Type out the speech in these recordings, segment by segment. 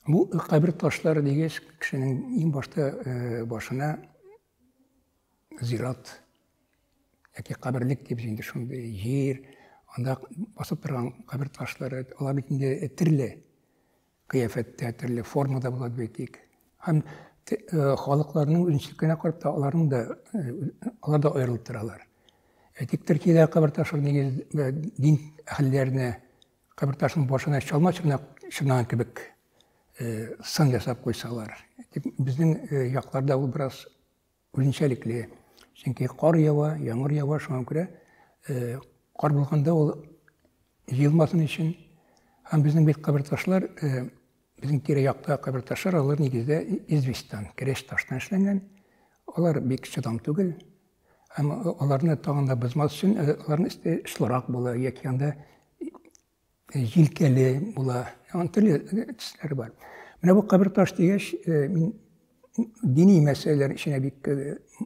Бу кабер ташлары дигәч, кешенең иң башта башына зират яки каберлек дип инде шундый җир, анда басып торган кабер ташлары, алар бит инде төрле кыяфәттә, төрле формада була дип әйтик. Һәм халыкларның үзенчәлекләренә карап та аларның да алар да аерылып торалар. Әйтик, Төркиядә кабер ташлары нигез дин әһелләренә кабер ташының башына чалма чорнаган кебек сын ясап куйсалар. Тик безнең якларда ул бераз үзенчәлекле. Чөнки кар ява, яңгыр ява, шуңа күрә кар булганда ул җыелмасын өчен. Һәм безнең бит кабер ташлар, безнең тирә-якта кабер ташлар, алар нигездә известьтан, керәч таштан эшләнгән. Алар бик чыдам түгел. Һәм аларны тагын да бозмас өчен, аларның өсте очлырак була яки анда җилкәле була. Аның төрле төсләре бар. Менә бу кабер таш дигәч, мин дини мәсьәләләр эченә бик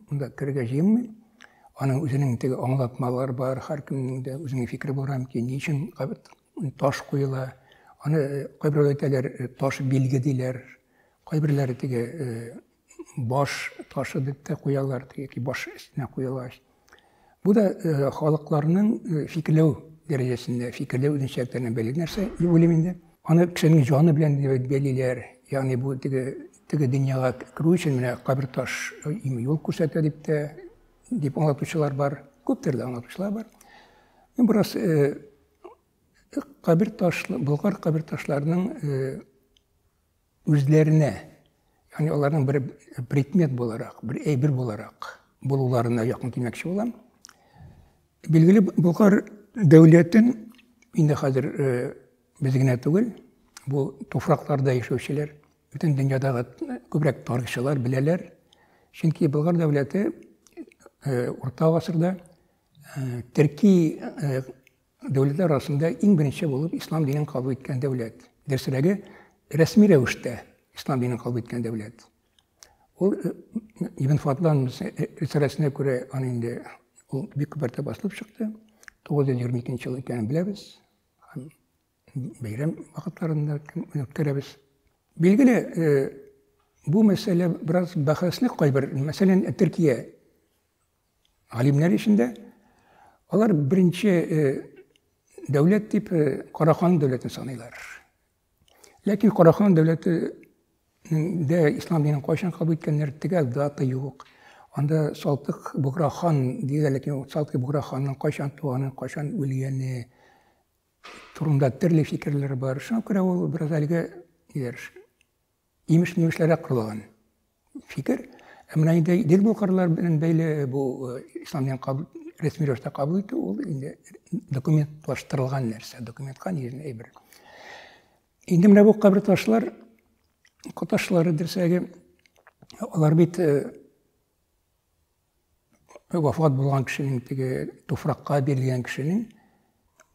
монда керергә җыенмыйм. Аның үзенең теге аңлатмалары бар, һәркемнең дә үзенең фикере булырга мөмкин. Ни өчен кабер таш куела? Аны кайберәүләр әйтәләр, таш билге диләр. Кайберләре теге баш ташы дип тә куялар, яки баш өстенә куела. Бу да халыкларның фикерләү дәрәҗәсендә, фикерләү үзенчәлекләренә бәйле нәрсә дип уйлыйм инде. Аны кешенең җаны белән дип бәйлиләр. Ягъни бу теге теге дөньяга керү өчен менә кабер таш юл күрсәтә дип тә дип аңлатучылар бар. Күп төрле аңлатучылар бар. Мин бераз кабер ташлы, болгар кабер ташларының үзләренә, ягъни аларның бер предмет буларак, бер әйбер буларак булуларына якын килмәкче булам. Билгеле, Болгар дәүләтен инде хәзер без генә түгел, бу туфракларда яшәүчеләр, бөтен дөньядагы күбрәк тарихчылар беләләр. Чөнки Болгар дәүләте урта гасырда төрки Дәүләтләр арасында иң беренче булып ислам динен кабул иткән дәүләт. Дөресрәге, рәсми рәвештә ислам динен кабул иткән дәүләт. Ул Ибн Фадлан рисаләсенә күрә аны инде ул бик күп мәртәбә басылып чыкты. 922 ел икәнен беләбез. Һәм бәйрәм вакытларында үткәрәбез. Билгеле, бу мәсьәлә бераз бәхәсле кайбер, мәсәлән, Төркия Галимнәр эчендә алар беренче дәүләт дип Карахан дәүләтен саныйлар. Ләкин Карахан дәүләте дә ислам динен кайчан кабул иткәннәр, төгәл дата юк. Анда Салтык Бугра хан диләр, ләкин Салтык Бугра ханның кайчан туганы, кайчан үлгәне турында төрле фикерләр бар. Шуңа күрә ул бераз әлегә ниләр Имеш-мимешләргә корылган фикер. Ә менә инде Идел болгарлар белән бәйле бу ислам динен кабул, рәсми рәвештә кабул итү, ул инде документлаштырылган нәрсә, документка нигезле әйбер. Инде менә бу кабер ташлар, ташлары дөресрәге, алар бит вафат булган кешенең, теге туфракка бирелгән кешенең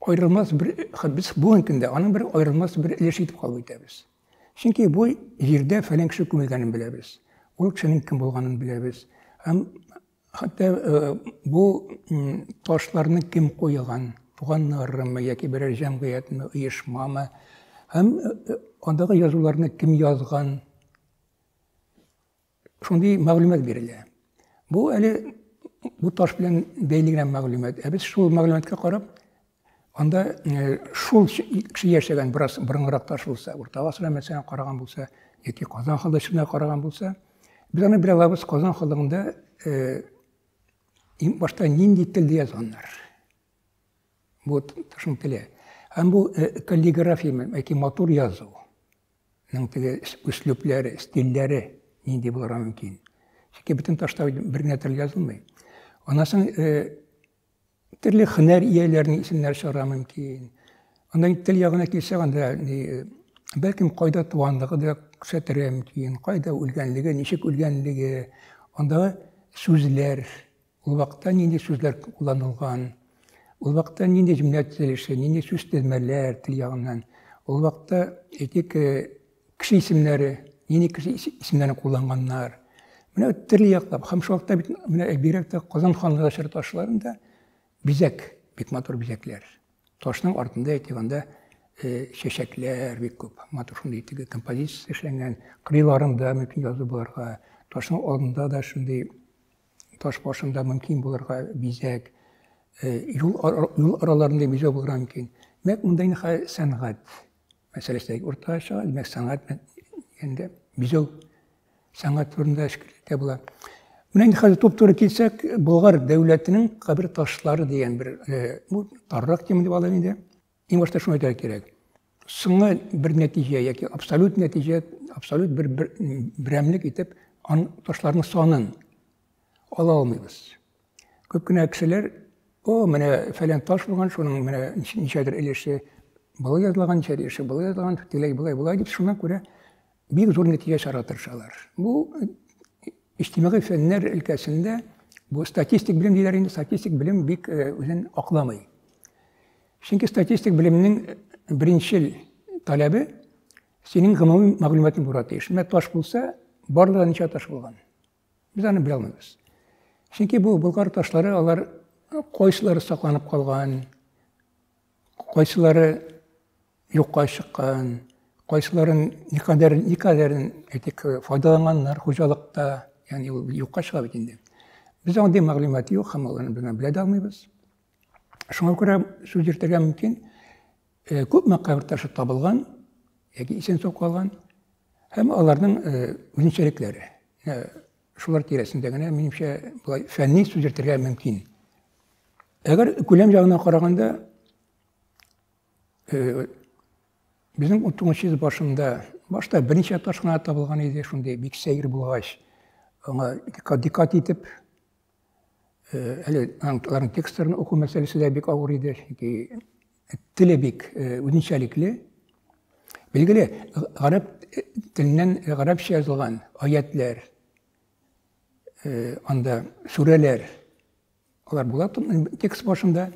аерылмас бер, без бүгенге көндә аның бер аерылмас бер өлеше итеп кабул итәбез. Чөнки бу җирдә фәлән кеше күмелгәнен беләбез. Ул кешенең кем булганын беләбез. Һәм хәтта бу ташларны кем куйган, туганнарымы яки берәр җәмгыятьме, оешмамы, һәм андагы язуларны кем язган, Шундый мәгълүмат бирелә. Бу әле бу таш белән бәйле генә мәгълүмат. Ә без шул мәгълүматка карап, анда шул кеше яшәгән бераз борынгырак таш булса, Урта гасырда мәсәлән караган булса, яки Казан ханлыгы чорына караган булса, без аны белә алабыз, Казан ханлыгында иң башта нинди телдә язганнар. Бу ташның теле. Һәм бу каллиграфия яки матур язу. Ның теге өслүпләре, стильләре нинди булырга мөмкин. Чөнки бөтен ташта бер генә тел язылмый. Аннан соң төрле һөнәр ияләренең исемнәре чыгарга мөмкин. Аннан тел ягына килсәк, анда бәлкем кайда туганлыгы да күрсәтергә мөмкин, кайда үлгәнлеге, ничек үлгәнлеге, андагы сүзләр, Ул вакытта нинди сүзләр кулланылган, ул вакытта нинди җөмлә төзелеше, нинди сүз тезмәләр тел ягыннан, ул вакытта, әйтик, кеше исемнәре, нинди кеше исемнәрен кулланганнар. Менә төрле яклап, һәм шул вакытта бит менә бигрәк тә Казан ханлыгы чоры ташларында бизәк, бик матур бизәкләр. Ташның артында, әйтик, анда Чәчәкләр бик күп. Матур шундый теге композиция эшләнгән. Кырыйларында мөмкин язу булырга, ташның алдында да шундый таш башында мөмкин булырга бизәк, юл, юл араларында бизәк булырга мөмкин. Димәк, монда инде хәзер сәнгать мәсьәләсе уртага чыга. Димәк, сәнгать инде бизәү сәнгать турында эшкәртә була. Менә инде хәзер туп-туры килсәк, Болгар дәүләтенең кабер ташлары дигән бер бу таррак тема дип алам инде. Иң башта шуны әйтергә кирәк. Соңгы бер нәтиҗә яки абсолют нәтиҗә, абсолют бер, бер берәмлек итеп ан ташларның санын ала алмыйбыз. Күп кенә кешеләр, о, менә фәлән таш булган, шуның менә ничәдер өлеше болай язылган, ничәдер өлеше болай язылган, тегеләй болай болай дип, шуңа күрә бик зур нәтиҗә чыгарырга тырышалар. Бу иҗтимагый фәннәр өлкәсендә бу статистик белем диләр инде, статистик белем бик үзен акламый. Чөнки статистик белемнең беренчел таләбе синең гомуми мәгълүматың булырга тиеш. Менә таш булса, барлыгы ничә таш булган? Без аны белә алмыйбыз. Чөнки бу болгар ташлары алар кайсылары сакланып калган, кайсылары юкка чыккан, кайсыларын никадәр никадәрен әйтик файдаланганнар хуҗалыкта, ягъни ул юкка чыга бит инде. Без андый мәгълүмат юк һәм аларны без белә дә алмыйбыз. Шуңа күрә сүз йөртергә мөмкин. Күпме кабер ташы табылган яки исән сау калган һәм аларның үзенчәлекләре. Шулар тирәсендә генә, минемчә, болай фәнни сүз йөртергә мөмкин. Әгәр күләм ягына караганда, безнең 19 йөз башында башта берничә таш кына табылган иде, шундый бик сәер булгач, аңа дикъкать итеп, әле аларның текстларын уку мәсьәләсе дә бик авыр иде, чөнки теле бик үзенчәлекле. Билгеле, гарәп теленнән гарәпчә язылган аятләр, анда сүрәләр, алар була текст башында,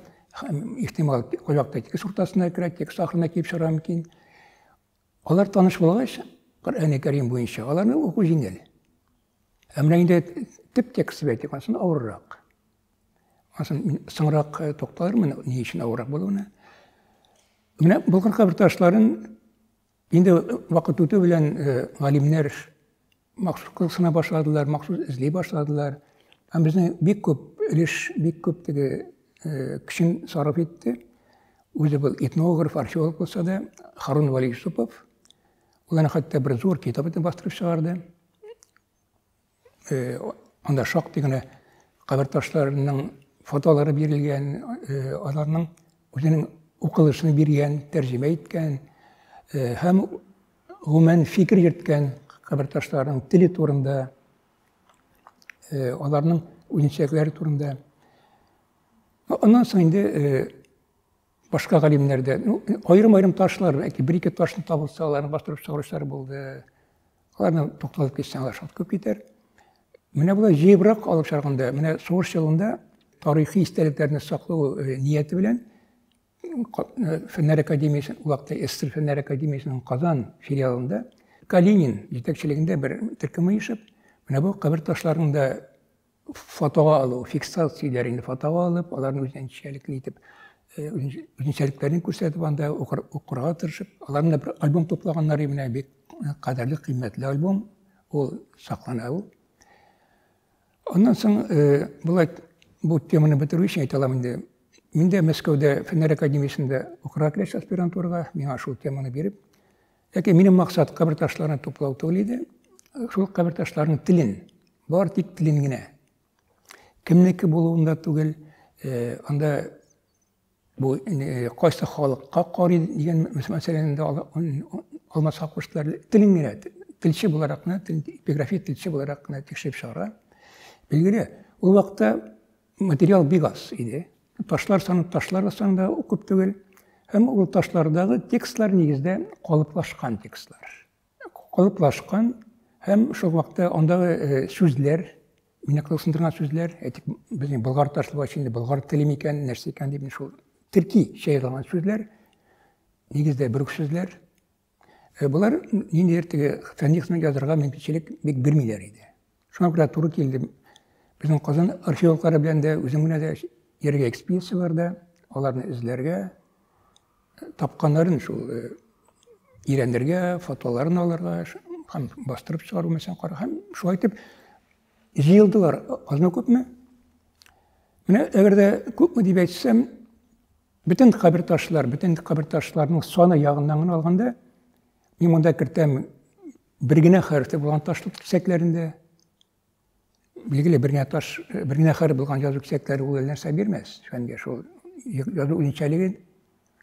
ихтимал, кайвакытта текст уртасына керә, текст ахырына килеп чыгарга мөмкин. Алар таныш булгач, Коръәни Кәрим буенча, аларны уку җиңел. Ә менә инде төп текст дип әйтик, ансын авыррак. Ансын мин соңрак тукталырмын, ни өчен авыррак булуына. Менә Болгар кабер ташларын инде вакыт үтү белән галимнәр махсус кызыксына башладылар, махсус эзли башладылар. Һәм безнең бик күп өлеш, бик күп теге көчен сарыф итте. Үзе был этнограф, археолог булса да, Харун Вали Юсупов. Ул аны хәтта бер зур китап итеп бастырып чыгарды. Анда шактый гына кабер ташларының фотолары бирелгән, аларның үзенең укылышын биргән, тәрҗемә иткән һәм гомумән фикер йөрткән кабер ташларының теле турында, аларның үзенчәлекләре турында. Аннан соң инде башка галимнәр дә, ну, аерым-аерым ташлар, бәлки бер-ике ташны табылса, аларны бастырып чыгаручылар булды. Аларны тукталып китсәң, алар шактый күп китәр. Менә болай җыебрак алып чыгарганда, менә сугыш елында тарихи истәлекләрне саклау нияте белән Фәннәр академиясе, ул вакытта СССР Фәннәр академиясенең Казан филиалында Калинин җитәкчелегендә бер төркем оешып, менә бу кабер ташларын да фотога алу, фиксацияләр инде фотога алып, аларны үзенчәлекле итеп, үзенчәлекләрен күрсәтеп, анда укырга тырышып, аларны да бер альбом туплаганнар, менә бик кадерле, кыйммәтле альбом, ул саклана ул. Аннан соң болай бу теманы бетерү өчен әйтә алам инде. Мин дә Мәскәүдә Фәннәр академиясендә укырга керәч аспирантурага, миңа шул теманы биреп, ләкин минем максат кабер ташларын туплау түгел иде. Шул кабер ташларының телен, бар тик телен генә. Кемнеке булуында түгел, анда бу кайсы халыкка карый дигән мәсьәләне дә алмаска куштылар. Телен генә, телче буларак кына, эпиграфия телче буларак кына тикшереп чыгара. Билгеле, ул вакытта материал бик аз иде. Ташлар саны, ташлар саны да күп түгел. Һәм ул ташлардагы текстлар нигездә калыплашкан текстлар. Калыплашкан һәм шул вакытта андагы сүзләр, мине кызыксындырган сүзләр, әйтик, безнең болгар ташлы булгач инде болгар теле микән, нәрсә икән дип, шул төрки язылган сүзләр, нигездә бер үк сүзләр. Болар ниндидер теге фәнни хезмәт язырга мөмкинчелек бик бирмиләр иде. Шуңа күрә туры килде. Безнең Казан археологлары белән дә, үзем генә дә йөрергә экспедицияләрдә, аларны эзләргә. Тапканнарын шул өйрәнергә, фотоларын алырга һәм бастырып чыгару мәсәлән карар. Һәм шулай итеп җыелдылар азмы күпме. Менә әгәр дә күпме дип әйтсәм, бөтен кабер ташлар, бөтен кабер ташларның саны ягыннан гына алганда, мин монда кертәм бер генә хәрефтә булган ташлык кисәкләрендә. Билгеле, бер генә таш, бер генә хәреф булган язу кисәкләре ул әллә нәрсә бирмәс. Фәнгә шул язу үзенчәлеге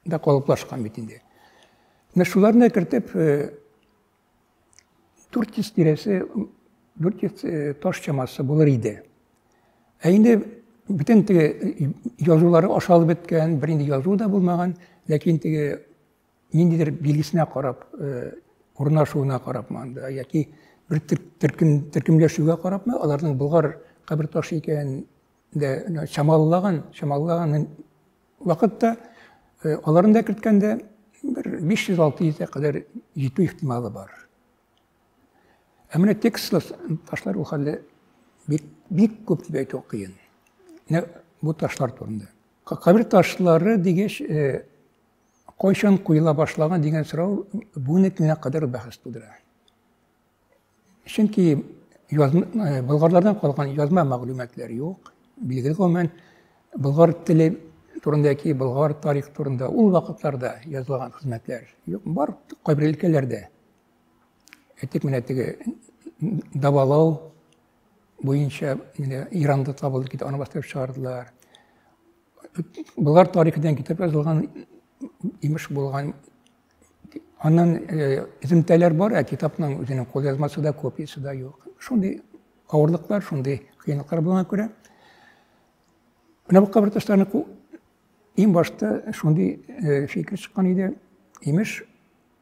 дә калыплашкан бит инде. Менә шуларны кертеп, 400 тирәсе, 400 таш чамасы булыр иде. Ә инде бөтен теге язулары ашалып беткән, бер инде язу да булмаган, ләкин теге ниндидер билгесенә карап, урнашуына карапмы анда, яки бер төркем, төркемләшүгә карапмы, аларның Болгар кабер ташы икәнен дә чамалаган, чамалаган вакытта аларны да керткәндә бер 500-600 кадәр җитү ихтималы бар. Ә менә текстлы ташлар ул хәлдә бик, бик күп дип әйтү кыен. Менә бу ташлар турында. Кабер ташлары дигәч, кайчан куела башлаган дигән сорау бүгенге көнгә кадәр бәхәс тудыра. Чөнки болгарлардан калган язма мәгълүматлар юк. Билгеле, гомумән, болгар теле турында яки болгар тарих турында ул вакытларда язылган хезмәтләр юк. Бар кайбер өлкәләрдә. Әйтик, менә теге дәвалау буенча менә Иранда табылды, китап аны бастырып чыгардылар. Болгар тарихы дигән китап язылган имеш булган. Аннан эземтәләр бар, ә китапның үзенең кулъязмасы да, копиясе дә юк. Шундый авырлыклар, шундый кыенлыклар булганга күрә, менә бу кабер ташларны иң башта шундый фикер чыккан иде. Имеш,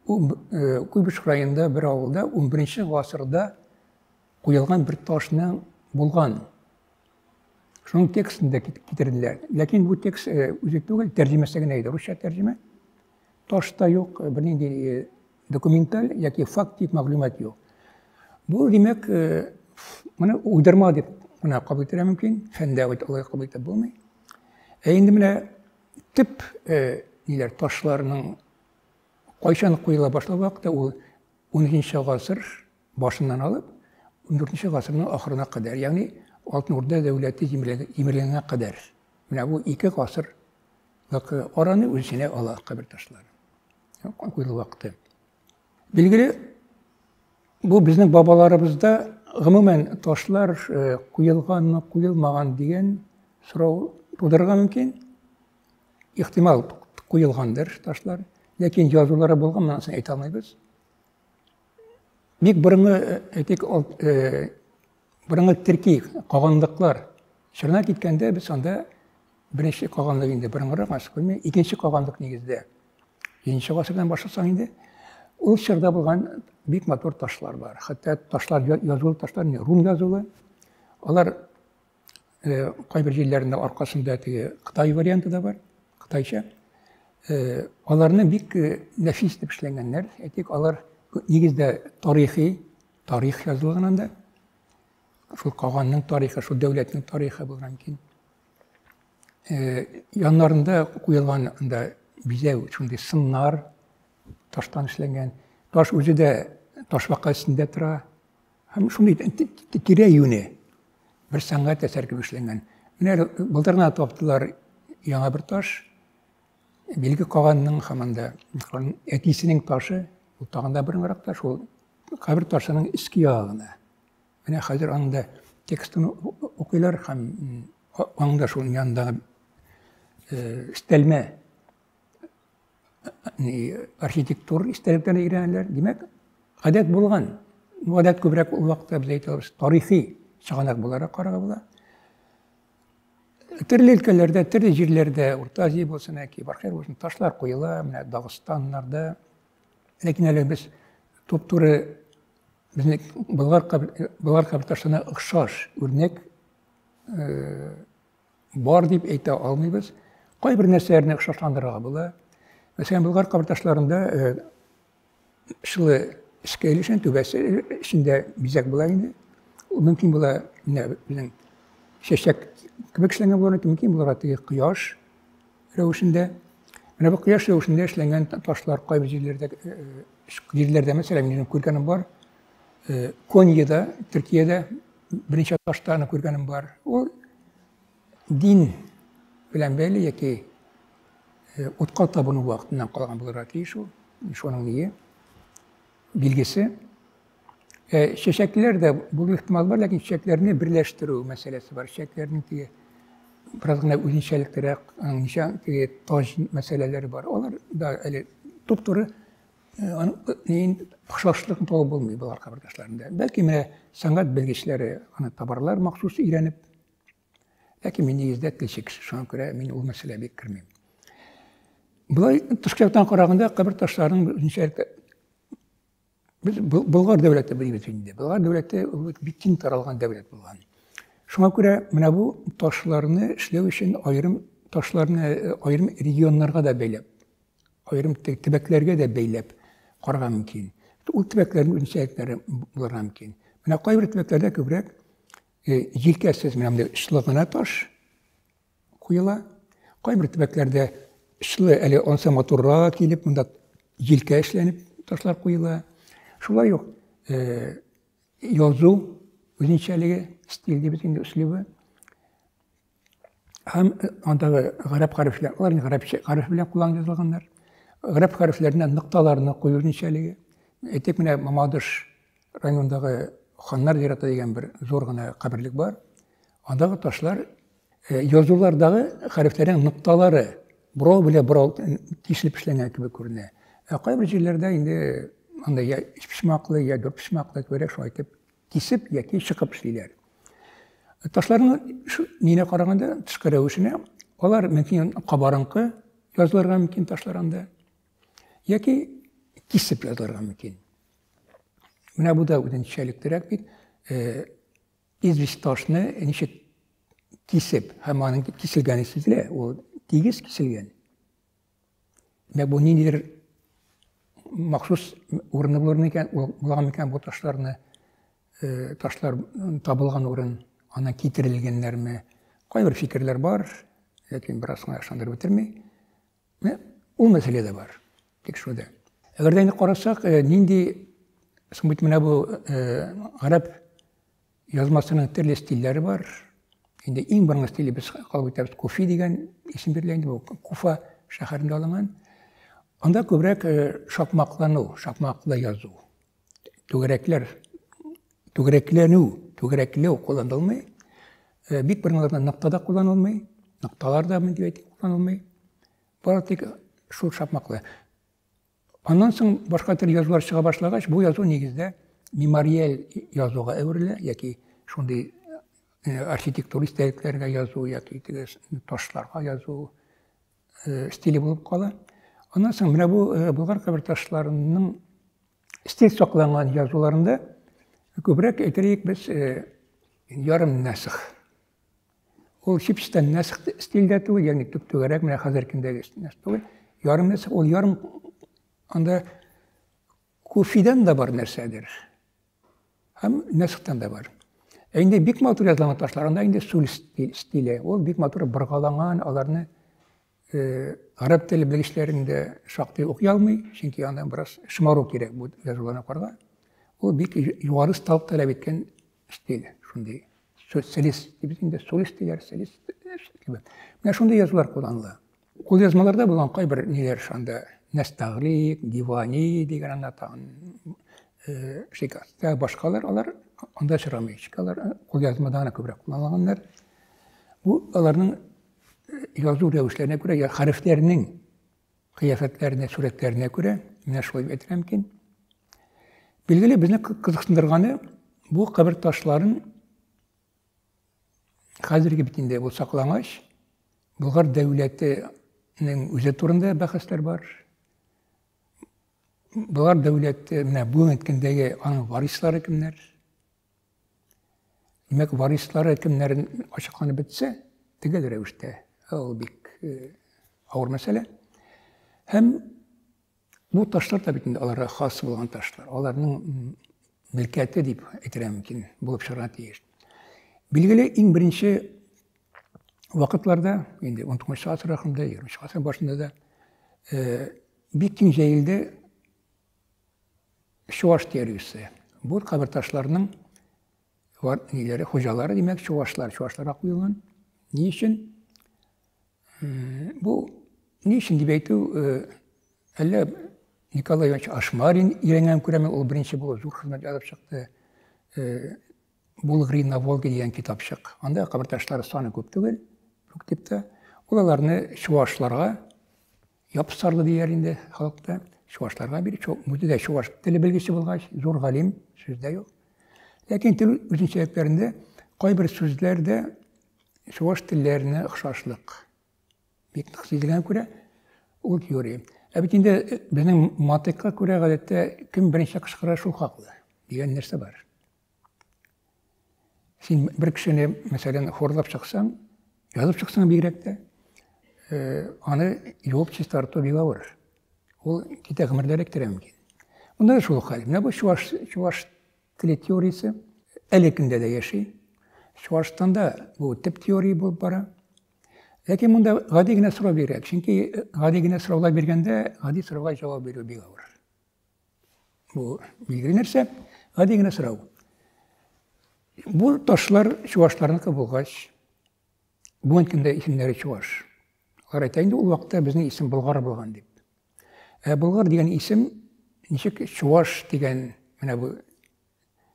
Куйбышев районында бер авылда 11 гасырда куелган бер ташның булган. Шуның текстын да китерделәр. Ләкин бу текст үзе түгел, тәрҗемәсе генә иде, русча тәрҗемә. Таш та юк, бернинди документаль яки фактик мәгълүмат юк. Бу, димәк, моны уйдырма дип кына кабул итәргә мөмкин, фәндә алай кабул итеп булмый. Ә инде менә төп ниләр, ташларның кайчан куела башлау вакыты ул 13 гасыр башыннан алып 14 гасырның ахырына кадәр, ягъни Алтын Урда дәүләте җимерелгәнгә кадәр. Менә бу ике гасырлык араны үз эченә ала кабер ташлары. Куелу вакыты. Билгеле, бу безнең бабаларыбызда гомумән ташлар куелганмы, куелмаган дигән сорау тудырырга мөмкин. Ихтимал, куелгандыр ташлар, ләкин язулары булган, монысын әйтә алмыйбыз. Бик борынгы, әйтик, борынгы төрки каганлыклар чорына киткәндә без анда беренче каганлык инде борынгырак, ачык белмим, икенче каганлык нигездә. Беренче гасырдан башласаң инде, ул чорда булган бик матур ташлар бар. Хәтта ташлар язулы ташлар, рум язулы. Алар кайбер җирләрендә аркасында теге Кытай варианты да бар, кытайча. Аларны бик нәфис дип эшләнгәннәр. Әйтик, алар нигездә тарихи, тарих язылган анда. Шул каганның тарихы, шул дәүләтнең тарихы булган мөмкин. Яннарында куелган анда бизәү, шундый сыннар таштан эшләнгән. Таш үзе дә ташбака өстендә тора. Һәм шундый тирә-юне бер сәнгать әсәре кебек эшләнгән. Менә әле былтыр гына таптылар яңа бер таш. Билге каганның һәм анда әтисенең ташы, ул тагын да борынгырак таш, ул кабер ташының өске ягы гына. Менә хәзер аның да текстын укыйлар һәм аның да шул янындагы өстәлмә архитектур истәлекләрне өйрәнәләр. Димәк, гадәт булган. Бу гадәт күбрәк ул вакытта без әйтә алабыз, тарихи чыганак буларак карарга була. Төрле өлкәләрдә, төрле җирләрдә, Урта Азия булсын, яки башка җир булсын, ташлар куела, менә Дагыстаннарда. Ләкин әле без туп-туры безнең Болгар Болгар кабер ташларына охшаш үрнәк Бар дип әйтә алмыйбыз. Кайбер нәрсәләрне охшашландырырга була. Мәсәлән, Болгар кабер ташларында шылы өскә өлешен, түбәсе эчендә бизәк була инде. Ул мөмкин була, менә безнең чәчәк кебек эшләнгән була, мөмкин булырга теге кояш рәвешендә. Менә бу кояш рәвешендә эшләнгән ташлар кайбер җирләрдә, җирләрдә, мәсәлән, минем күргәнем бар. Коньяда, Төркиядә берничә таштаны күргәнем бар. Ул дин белән бәйле яки утка табыну вакытыннан калган булырга тиеш ул. Шуның ние билгесе. Чәчәкләр дә булу ихтимал бар, ләкин чәчәкләрне берләштерү мәсьәләсе бар. Чәчәкләрнең теге бераз гына үзенчәлеклерәк, ничә теге таҗ мәсьәләләре бар. Алар да әле туп-туры аның охшашлыгын табып булмый болар кабердашларында. Бәлки менә сәнгать белгечләре аны табарлар махсус өйрәнеп. Ләкин мин нигездә телче кеше, шуңа күрә мин ул мәсьәләгә бик кермим. Болай тышкы яктан караганда кабер ташларының үзенчәлекле. Без Болгар дәүләте дибез инде. Болгар дәүләте бик киң таралган дәүләт булган. Шуңа күрә менә бу ташларны эшләү өчен аерым ташларны аерым регионнарга да бәйләп, аерым төбәкләргә дә бәйләп карарга мөмкин. Ул төбәкләрнең үзенчәлекләре булырга мөмкин. Менә кайбер төбәкләрдә күбрәк җилкәсез менә мондый очлы гына таш куела. Кайбер төбәкләрдә очлы әле ансы матуррак килеп, монда җилкә эшләнеп ташлар куела. Шулай ук язу үзенчәлеге, стиль дибез инде, өслүбе. Һәм андагы гарәп хәрефләр, алар инде гарәпчә хәреф белән кулланып язылганнар. Гарәп хәрефләренә нокталарны кую үзенчәлеге. Әйтик, менә Мамадыш районындагы Ханнар зираты дигән бер зур гына каберлек бар. Андагы ташлар язулардагы хәрефләрнең нокталары борау белән борау тишелеп эшләнгән кебек күренә. Ә кайбер җирләрдә инде анда я өчпочмаклы, я дүртпочмаклы кебек шулай итеп кисеп яки чыгып эшлиләр. Ташларның нинә караганда, тышкы рәвешенә, алар мөмкин кабарынкы язылырга мөмкин ташлар анда, яки кисеп язылырга мөмкин. Менә бу да үзенчәлеклерәк бит. Известь ташны ничек кисеп, һәм аның киселгәне сизелә, ул тигез киселгән. Димәк, бу ниндидер махсус урыны булыр микән, булган микән бу ташларны, ташлар табылган урын, аннан китерелгәннәрме? Кайбер фикерләр бар, ләкин бераз гына ышандырып бетерми. Менә ул мәсьәлә дә бар. Тикшерүдә. Әгәр дә инде карасак, нинди соң бит менә бу гарәп язмасының төрле стильләре бар. Инде иң борынгы стиле без кабул итәбез Куфи дигән исем бирелә инде бу Куфа шәһәрендә алынган. Анда күбрәк шакмаклану, шакмаклы язу. Түгәрәкләр, түгәрәкләнү, түгәрәкләү кулланылмый. Бик борынгыларда нокта да кулланылмый, нокталар да дип әйтик кулланылмый. Бары тик шул шакмаклы. Аннан соң башка төр язулар чыга башлагач, бу язу нигездә мемориаль язуга әверелә, яки шундый архитектура истәлекләргә язу, яки теге ташларга язу стиле булып кала. Аннан соң менә бу Болгар кабер ташларының стиль сакланган язуларында күбрәк әйтерлек без ярым нәсх. Ул чип-чистан нәсх стильдә түгел, ягъни төп-түгәрәк, менә хәзерге көндәге нәсх түгел. Ярым нәсх, ул ярым анда куфидан да бар нәрсәдер. Һәм нәсхтан да бар. Ә инде бик матур язылган ташлар, анда инде сүл стиле. Ул бик матур боргаланган, аларны гарәп теле белгечләрен дә шактый укый алмый, чөнки анда бераз шомару кирәк бу язуларны укырга. Ул бик югары осталык таләп иткән стиль, шундый. Селис дибез инде, солис диләр, селис кебек. Менә шундый язулар кулланыла. Кулъязмаларда булган кайбер ниләр шунда нәстагълик, дивани дигән анда тагын шикаста башкалар, алар анда очрамый. Чөнки алар кулъязмада гына күбрәк кулланылганнар. Бу аларның язу рәвешләренә күрә, я хәрефләрнең кыяфәтләренә, сурәтләренә күрә, менә шулай дип әйтергә мөмкин. Билгеле, безне кызыксындырганы бу кабер ташларын хәзерге бит инде бу саклангач, Болгар дәүләтенең үзе турында бәхәсләр бар. Болгар дәүләте менә бүгенге көндәге аның варислары кемнәр? Димәк, варислары кемнәрен ачыкланып бетсә, төгәл рәвештә, ул бик авыр мәсьәлә. Һәм бу ташлар да бит инде аларга хас булган ташлар. Аларның мөлкәте дип әйтергә мөмкин, булып чыгарга тиеш. Билгеле, иң беренче вакытларда, инде 19 гасыр ахырында, 20 гасыр башында да Бик киң җәелде чуаш теориясе. Бу кабер ташларының бар ниләре, хуҗалары, димәк, чуашлар, чуашларга куелган. Ни өчен? Бу ни өчен дип әйтү, әллә Николай Иванович Ашмарин өйрәнгән күрәме, ул беренче булып зур хезмәт язып чыкты. Булгри на Волге дигән китапчык. Анда кабер ташлары саны күп түгел, күп дип тә. Ул аларны чуашларга япсарлы дияр инде халыкта. Чуашларга биреп, үзе дә чуаш теле белгече булгач, зур галим, сүз дә юк. Ләкин тел үзенчәлекләрендә кайбер сүзләрдә чуаш телләренә охшашлык бик нык сизелгән күрә, ул теория. Ә бит инде безнең мантыйкка күрә гадәттә кем беренче кычкыра, шул хаклы дигән нәрсә бар. Син бер кешене, мәсәлән, хурлап чыксаң, язып чыксаң бигрәк тә, аны юып чистарту бик авыр. Ул китә гомерләр эләктерә мөмкин. Монда да шул ук хәл. Менә бу чуаш, чуаш теле теориясе әле көндә дә яши. Чуашстанда бу төп теория булып бара. Ләкин монда гади генә сорау бирәк. Чөнки гади генә сораулар биргәндә, гади сорауга җавап бирү бик авыр. Бу билгеле нәрсә. Гади генә сорау. Бу ташлар чувашларныкы булгач, бүгенге көндә исемнәре чуваш. Алар әйтә инде ул вакытта безнең исем болгар булган дип. Ә болгар дигән исем ничек чуваш дигән менә бу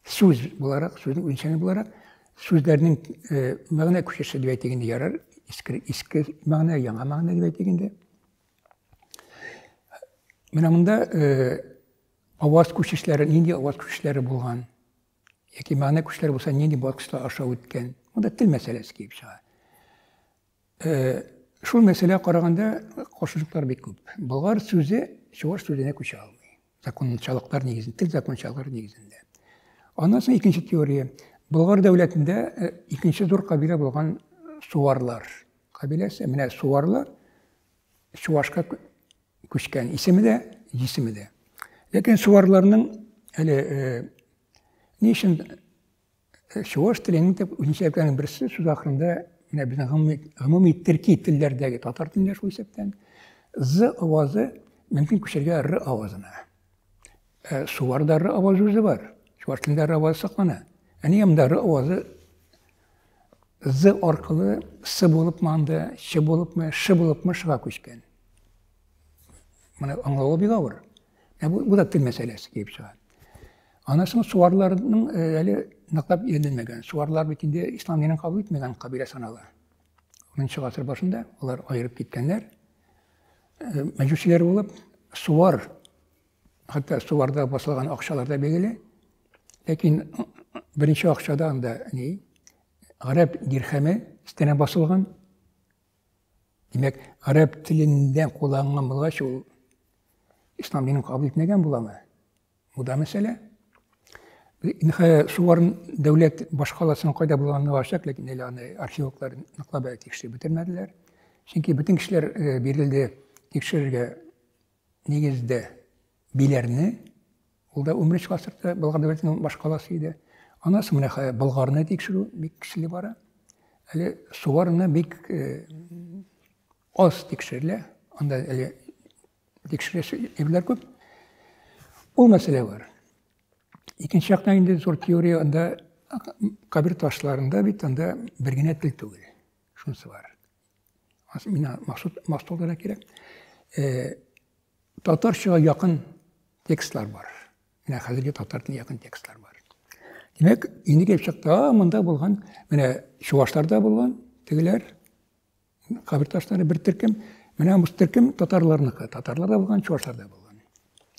сүз буларак, сүзнең үзенчәлеге буларак, сүзләрнең мәгънә күчеше дип әйтик инде ярар, иске, иске мәгънә, яңа мәгънә дип әйтик инде. Менә монда аваз күчешләре, нинди аваз күчешләре булган, яки мәгънә күчешләре булса, нинди баскычлар аша үткән. Монда тел мәсьәләсе килеп чыга. Шул мәсьәләгә караганда каршылыклар бик күп. Болгар сүзе чуваш сүзенә күчә алмый. Закончалыклар нигезендә, тел закончалыклары нигезендә. Аннан соң икенче теория. Болгар дәүләтендә икенче зур кабилә булган суварлар кабиләсе. Менә суварлар чувашка күчкән исеме дә, җисеме дә. Ләкин суварларның әле ни өчен чуваш теленең төп үзенчәлекләренең берсе сүз ахырында менә безнең гомуми, гомуми төрки телләрдәге татар телендә шул исәптән з авазы мөмкин күчәргә р авазына. Суварда р авазы үзе бар. Чуваш телендә р авазы саклана. Ә нигә монда р авазы з аркылы с булыпмы анда, ч булыпмы, ш булыпмы шга күчкән? Моны аңлавы бик авыр. Ә бу, бу да тел мәсьәләсе килеп чыга. Аннан соң суарларның әле ныклап өйрәнелмәгән. Суарлар бит инде ислам динен кабул итмәгән кабилә санала. 10 гасыр башында алар аерып киткәннәр. Мәҗүсиләр булып, суар, хәтта суарда басылган акчалар да билгеле. Ләкин беренче акчада анда ни? Гарәп дирхәме өстенә басылган. Димәк, гарәп телендә кулланган булгач, ул ислам динен кабул итмәгән буламы? Бу да мәсьәлә. Ниһаять, Сувар дәүләт башкаласының кайда булганын ачык, ләкин әле аны археологлар ныклап әле тикшереп бетермәделәр. Чөнки бөтен кешеләр бирелде тикшерергә нигездә Биләрне, ул да 11 гасырда Болгар дәүләтенең башкаласы иде. Аннан соң менә Болгарны тикшерү бик көчле бара. Әле Суварны бик аз тикшерелә. Анда әле тикшерәсе әйберләр күп. Ул мәсьәлә бар. Икенче яктан инде зур теория анда кабер ташларында бит анда бер генә тел түгел. Шунысы бар. Миңа махсус махсус кирәк. Татарчага якын текстлар бар. Менә хәзерге татар теленә якын текстлар бар. Димәк, инде килеп чыкты, монда булган, менә чувашларда булган тегеләр, кабер ташлары бер төркем, менә бу төркем татарларныкы, татарларда булган, чувашларда булган.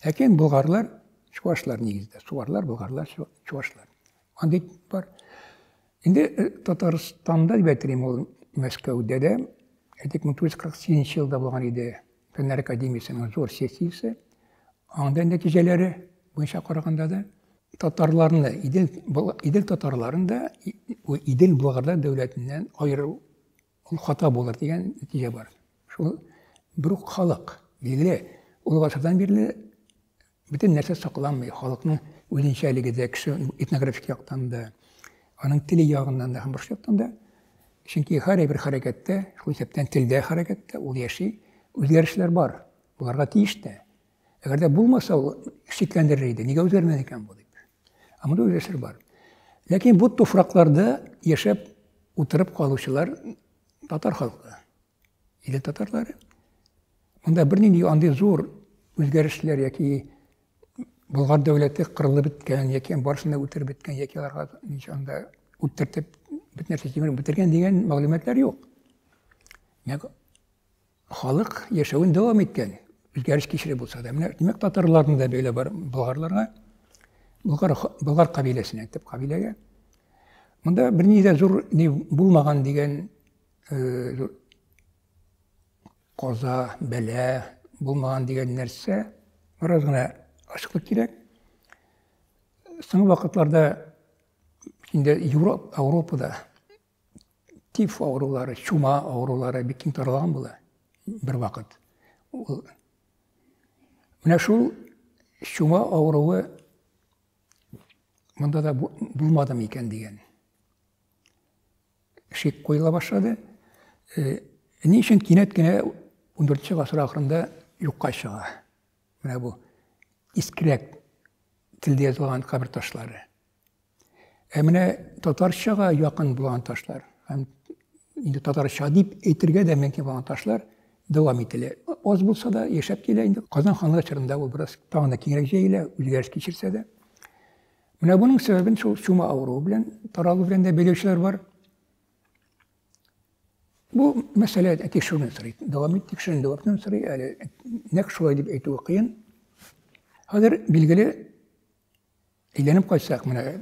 Ләкин болгарлар, чувашлар нигездә, суварлар, болгарлар, чувашлар. Андый бар. Инде Татарстанда дип әйтер ул Мәскәүдә дә, әйтик, 1948 елда булган иде Фәннәр академиясенең зур сессиясе. Анда нәтиҗәләре буенча караганда да татарларны, Идел, Идел татарларын да Идел Болгарлар дәүләтеннән аеру ул хата булыр дигән нәтиҗә бар. Шул бер үк халык, билгеле, ул гасырдан бирле бөтен нәрсә сакланмый. Халыкның үзенчәлеге дә, кеше этнографик яктан да, аның теле ягыннан да һәм башка яктан да. Чөнки һәр бер хәрәкәттә, шул исәптән телдә хәрәкәттә ул яши, үзгәрешләр бар. Буларга тиеш тә. Әгәр дә булмаса, ул шикләндерер иде. Нигә үзгәрмәде икән бу дип. Ә монда үзгәрешләр бар. Ләкин бу туфракларда яшәп утырып калучылар татар халкы. Идел татарлары. Монда бернинди андый зур үзгәрешләр яки Болгар дәүләте кырылып беткән, яки барысын да үтереп беткән, яки аларга ничә анда үттертеп бөтен нәрсә җимереп бетергән дигән мәгълүматлар юк. Димәк, халык яшәвен дәвам иткән, үзгәреш кичереп булса да. Менә, димәк, татарларның да бәйле бар болгарларга, болгар, болгар кабиләсенә, төп кабиләгә. Монда берни дә зур ни булмаган дигән э, Каза, бәла булмаган дигән нәрсә, бераз гына ачыклык кирәк. Соңгы вакытларда инде Европа, Ауропада тиф авырулары, чума авырулары бик киң таралган була бер вакыт. Ул менә шул чума авыруы монда да булмады микән дигән шик куела башлады. Э, ни өчен кинәт кенә 14 гасыр ахырында юкка чыга? Менә бу искерәк телдә язылган кабер ташлары. Ә менә татарчага якын булган ташлар һәм инде татарча дип әйтергә дә мөмкин булган ташлар дәвам ителә. Аз булса да яшәп килә инде. Казан ханлыгы чорында ул бераз тагын да киңрәк җәелә, үзгәреш кичерсә дә. Менә буның сәбәбен шул чума авыруы белән, таралу белән дә бәйләүчеләр бар. Бу мәсьәлә тикшерүне сорый. Дәвам ит, тикшерүне дәвам итүне сорый. Әле нәкъ шулай дип әйтүе кыен. Хәзер билгеле әйләнеп кайтсак, менә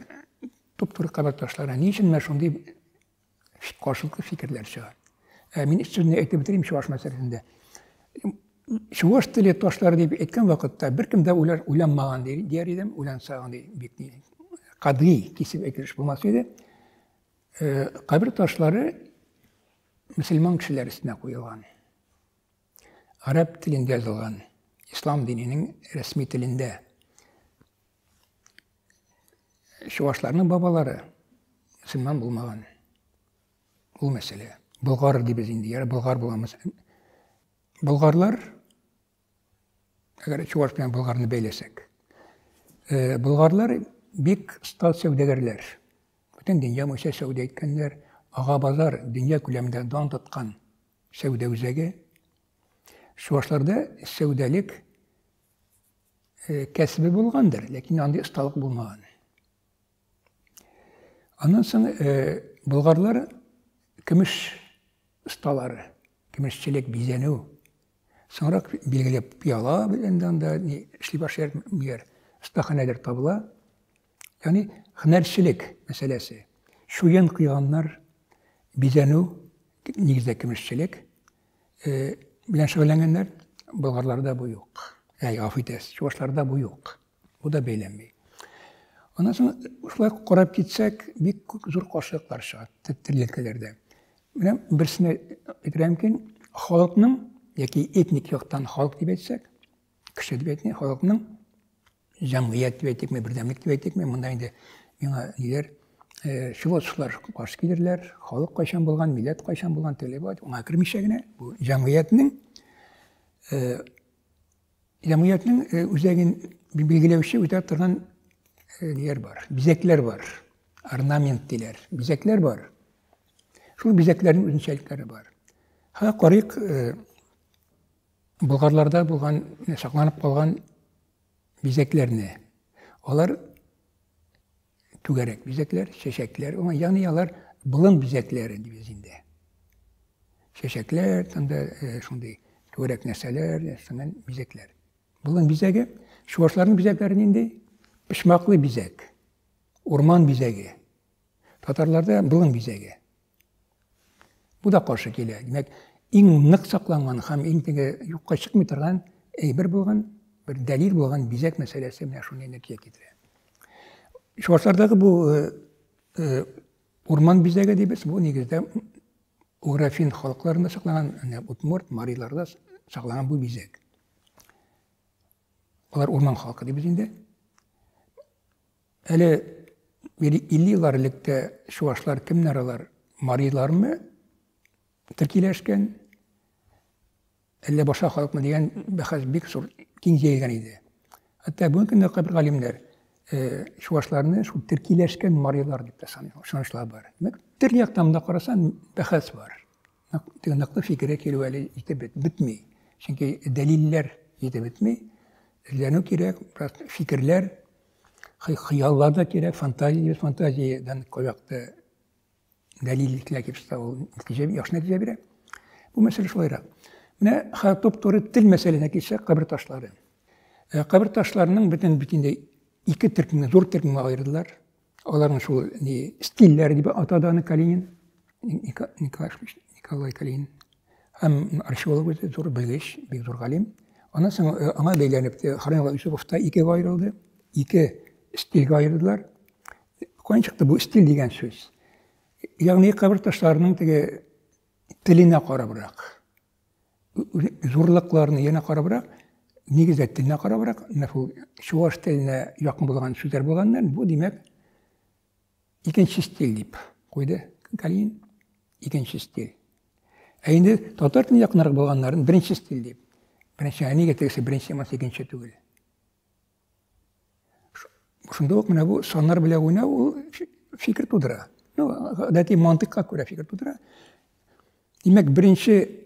туп-туры кабер ташларына ни өчен менә шундый каршылыклы фикерләр чыга. Ә, мин сүзне әйтеп бетерим чуваш мәсьәләсендә. Чуваш теле ташлары дип әйткән вакытта беркем дә уйлар уйланмаган дияр идем, уйланса андый бик кадри кисеп әйтелеш булмас иде. Э, кабер ташлары мөселман кешеләр өстенә куелган. Гарәп телендә язылган, ислам диненең рәсми телендә. Чувашларның бабалары мөселман булмаган. Ул мәсьәлә. Болгар дибез инде, яра болгар буламыз. Болгарлар, әгәр чуваш белән болгарны бәйләсәк, э, болгарлар бик оста сәүдәгәрләр. Бөтен дөнья буенча сәүдә иткәннәр. Ага базар дөнья күләмендә дан тоткан сәүдә үзәге. Чувашларда сәүдәлек кәсебе булгандыр, ләкин андый осталык булмаган. Аннан соң болгарлар көмеш осталары, көмешчелек, бизәнү. Соңрак билгеле пиала белән дә анда ни эшли башлыйлар, остаханәләр табыла. Ягъни һөнәрчелек мәсьәләсе. Чуен куйганнар, бизәнү, нигездә көмешчелек белән шөгыльләнгәннәр, болгарларда бу юк. Әй, гафу итәсез, чувашларда бу юк. Бу да бәйләнми. Аннан соң шулай карап китсәк, бик күп зур каршылыклар чыга төрле өлкәләрдә. Менә берсенә әйтергә мөмкин, халыкның яки этник яктан халык дип әйтсәк, кеше дип әйтми, халыкның җәмгыять дип әйтикме, бердәмлек дип әйтикме, монда инде миңа ниләр, э, философлар каршы килерләр, халык кайчан булган, милләт кайчан булган, теле бар, аңа кермичә генә, бу җәмгыятьнең э, Җәмгыятьнең э, үзәген билгеләүче үтә торган э, ниләр бар, бизәкләр бар. Орнамент диләр. Бизәкләр бар. Шул бизәкләрнең үзенчәлекләре бар. Ха карыйк, э, болгарларда булган, сакланып калган бизәкләрне. Алар түгәрәк бизәкләр, чәчәкләр, ягъни алар болын бизәкләре дибез инде. Чәчәкләр, танда э, шундый түгәрәк нәрсәләр, шуннан бизәкләр. Болын бизәге, чувашларның бизәкләре нинди? Почмаклы бизәк, урман бизәге. Татарларда болын бизәге. Бу да каршы килә. Димәк, иң нык сакланган һәм иң теге юкка чыкмый торган әйбер булган, бер дәлил булган бизәк мәсьәләсе менә шундый нәтиҗә китерә. Чувашлардагы бу э, э, урман бизәге дибез, бу нигездә угрофин халыкларында сакланган, удмурт, мариларда сакланган бу бизәк. Алар урман халкы дибез инде. Әле 50 еллар элек тә чувашлар кемнәр алар? Марилармы? Төркиләшкән. әллә башка халыкмы дигән бәхәс бик зур киң җәелгән иде. Хәтта бүгенге көндә кайбер галимнәр чувашларны шул төркиләшкән марилар дип тә саный, ышанычлар бар. Димәк, төрле яктан да карасаң, бәхәс бар. Теге ныклы фикергә килү әле җитеп бетми. Чөнки дәлилләр җитеп бетми. Эзләнү кирәк, бераз фикерләр, хыяллар да кирәк, фантазия, фантазиядән кайвакытта дәлиллекләр килеп чыкса, ул нәтиҗә, яхшы нәтиҗә бирә. Бу мәсьәлә шулайрак. Менә хәзер туп-туры тел мәсьәләсенә килсәк, кабер ташлары. Кабер ташларының бөтен бит инде ике төркемгә, зур төркемгә аердылар. Аларның шул ни стильләре дип атады аны Калинин, Николай, Николай Калинин. Һәм археолог үзе зур белгеч, бик зур галим. Аннан соң аңа бәйләнеп Хранилла Юсупов та икегә аерылды. Ике стильгә аердылар. Каян чыкты бу стиль дигән сүз? Ягъни кабер ташларының теге теленә карабрак, зурлыкларына янә карабрак, нигездә теленә карабрак, менә шул чуваш теленә якын булган сүзләр булганнар, бу димәк икенче стиль дип куйды Калинин. Икенче стиль. Ә инде татар теленә якынрак булганнарын беренче стиль дип. Беренче, ә нигә тегесе беренче, монысы икенче түгел? Шунда ук менә бу саннар белән уйнау ул фикер тудыра. Ну, гадәти мантыйкка күрә фикер тудыра. Димәк, беренче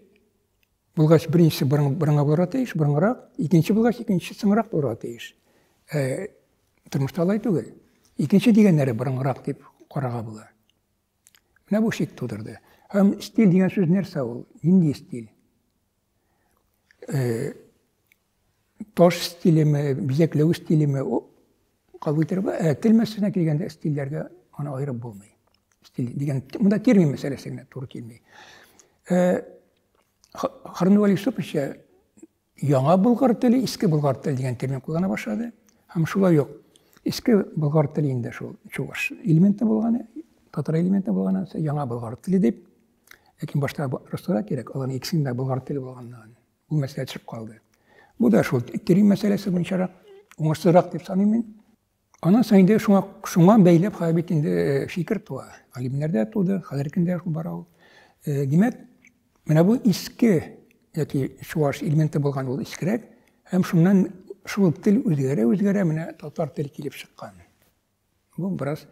булгач, беренчесе борынгы булырга тиеш, борынгырак, икенче булгач, икенчесе соңрак булырга тиеш. Ә, тормышта алай түгел. Икенче дигәннәре борынгырак дип карарга була. Менә бу шик тудырды. Һәм стиль дигән сүз нәрсә ул? Нинди стиль? Э, таш стилеме, бизәкләү стилеме, ул кабул итәргә була. Ә тел мәсьәләсенә килгәндә стильләргә аны аерып булмый. Стиль дигән монда термин мәсьәләсе генә туры килми. Э, Хрнуал Юсуповича яңа болгар теле, иске болгар теле дигән термин куллана башлады. Һәм шулай ук иске болгар теле инде шул чуваш элементы булганы, татар элементы булганы, яңа болгар теле дип. Ләкин башта расларга кирәк, аларның икесенең дә болгар теле булганлыгын. Бу мәсьәлә төшеп калды. Бу да шул термин мәсьәләсе буенчарак уңышсызрак дип саныйм мин. Аннан соң инде шуңа шуңа бәйләп хәзер бит инде э, фикер туа. Галимнәрдә туды, хәзерге көндә шул бара ул. Э, димәк, менә бу иске яки чуаш элементы булган ул искерәк һәм шуннан шул тел үзгәрә үзгәрә менә татар теле килеп чыккан. Бу бераз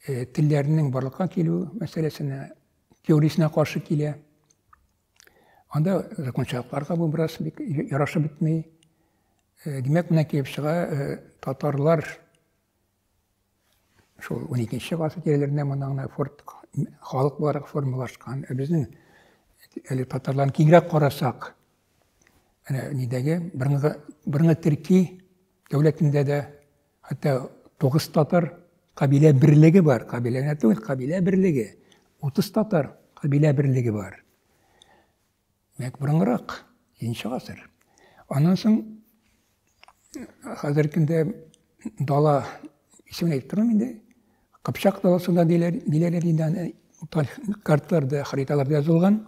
э, телләрнең барлыкка килү мәсьәләсенә, теориясенә каршы килә. Анда закончалыкларга бу бераз бик ярашып бетми. Э, димәк, менә килеп чыга, э, татарлар шул 12 гасыр тирәләрендә монда гына форт халык буларак формалашкан. Ә безнең әле татарларны киңрәк карасак, әнә нидәге борынгы борынгы төрки дәүләтендә дә хәтта 9 татар кабилә берлеге бар. Кабилә генә түгел, кабилә берлеге. 30 татар кабилә берлеге бар. Димәк, борынгырак, 7 гасыр. Аннан соң хәзерге көндә дала исемен әйтеп тормыйм инде. Кыпчак даласында диләр, диләр инде аны карталарда, хариталарда язылган.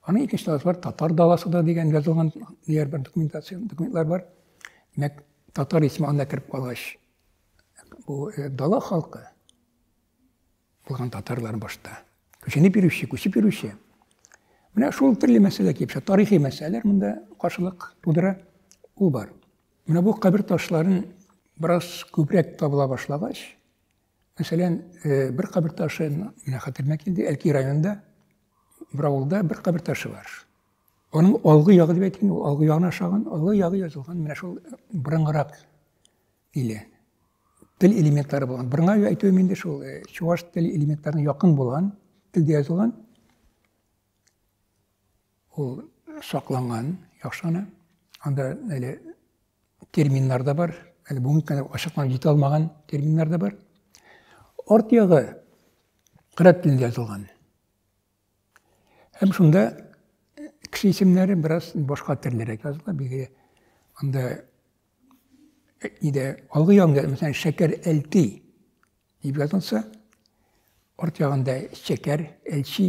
Аның икенче даласы бар, татар даласы да дигән язылган дияр бер документация, документлар бар. Димәк, татар исеме анда кереп калгач, бу э, дала халкы булган татарлар башта. Күченеп йөрүче, күчеп йөрүче. Менә шул төрле мәсьәлә килеп чыга. Тарихи мәсьәләләр монда каршылык тудыра. Ул бар. Менә бу кабер ташларын бераз күбрәк табыла башлагач, мәсәлән, э, бер кабер ташы менә хәтеремә килде, Әлки районында бер авылда бер кабер ташы бар. Аның алгы ягы дип әйтим, ул алгы ягына ошаган, алгы ягы язылган менә шул борынгырак иле. Тел элементлары булган. Борынгы әйтүем инде шул э, чуваш тел элементларына якын булган телдә язылган. Ул сакланган яхшы гына. Анда әле терминнар да бар. Әле бүгенге көндә ачыкланып җитә алмаган терминнар да бар. Арт ягы гарәп телендә язылган. Һәм шунда кеше исемнәре бераз башка төрлерәк языла, билгеле. Анда нидә алгы ягында, мәсәлән, Шәкәр Әлти дип язылса, арт ягында Шәкәр Әлчи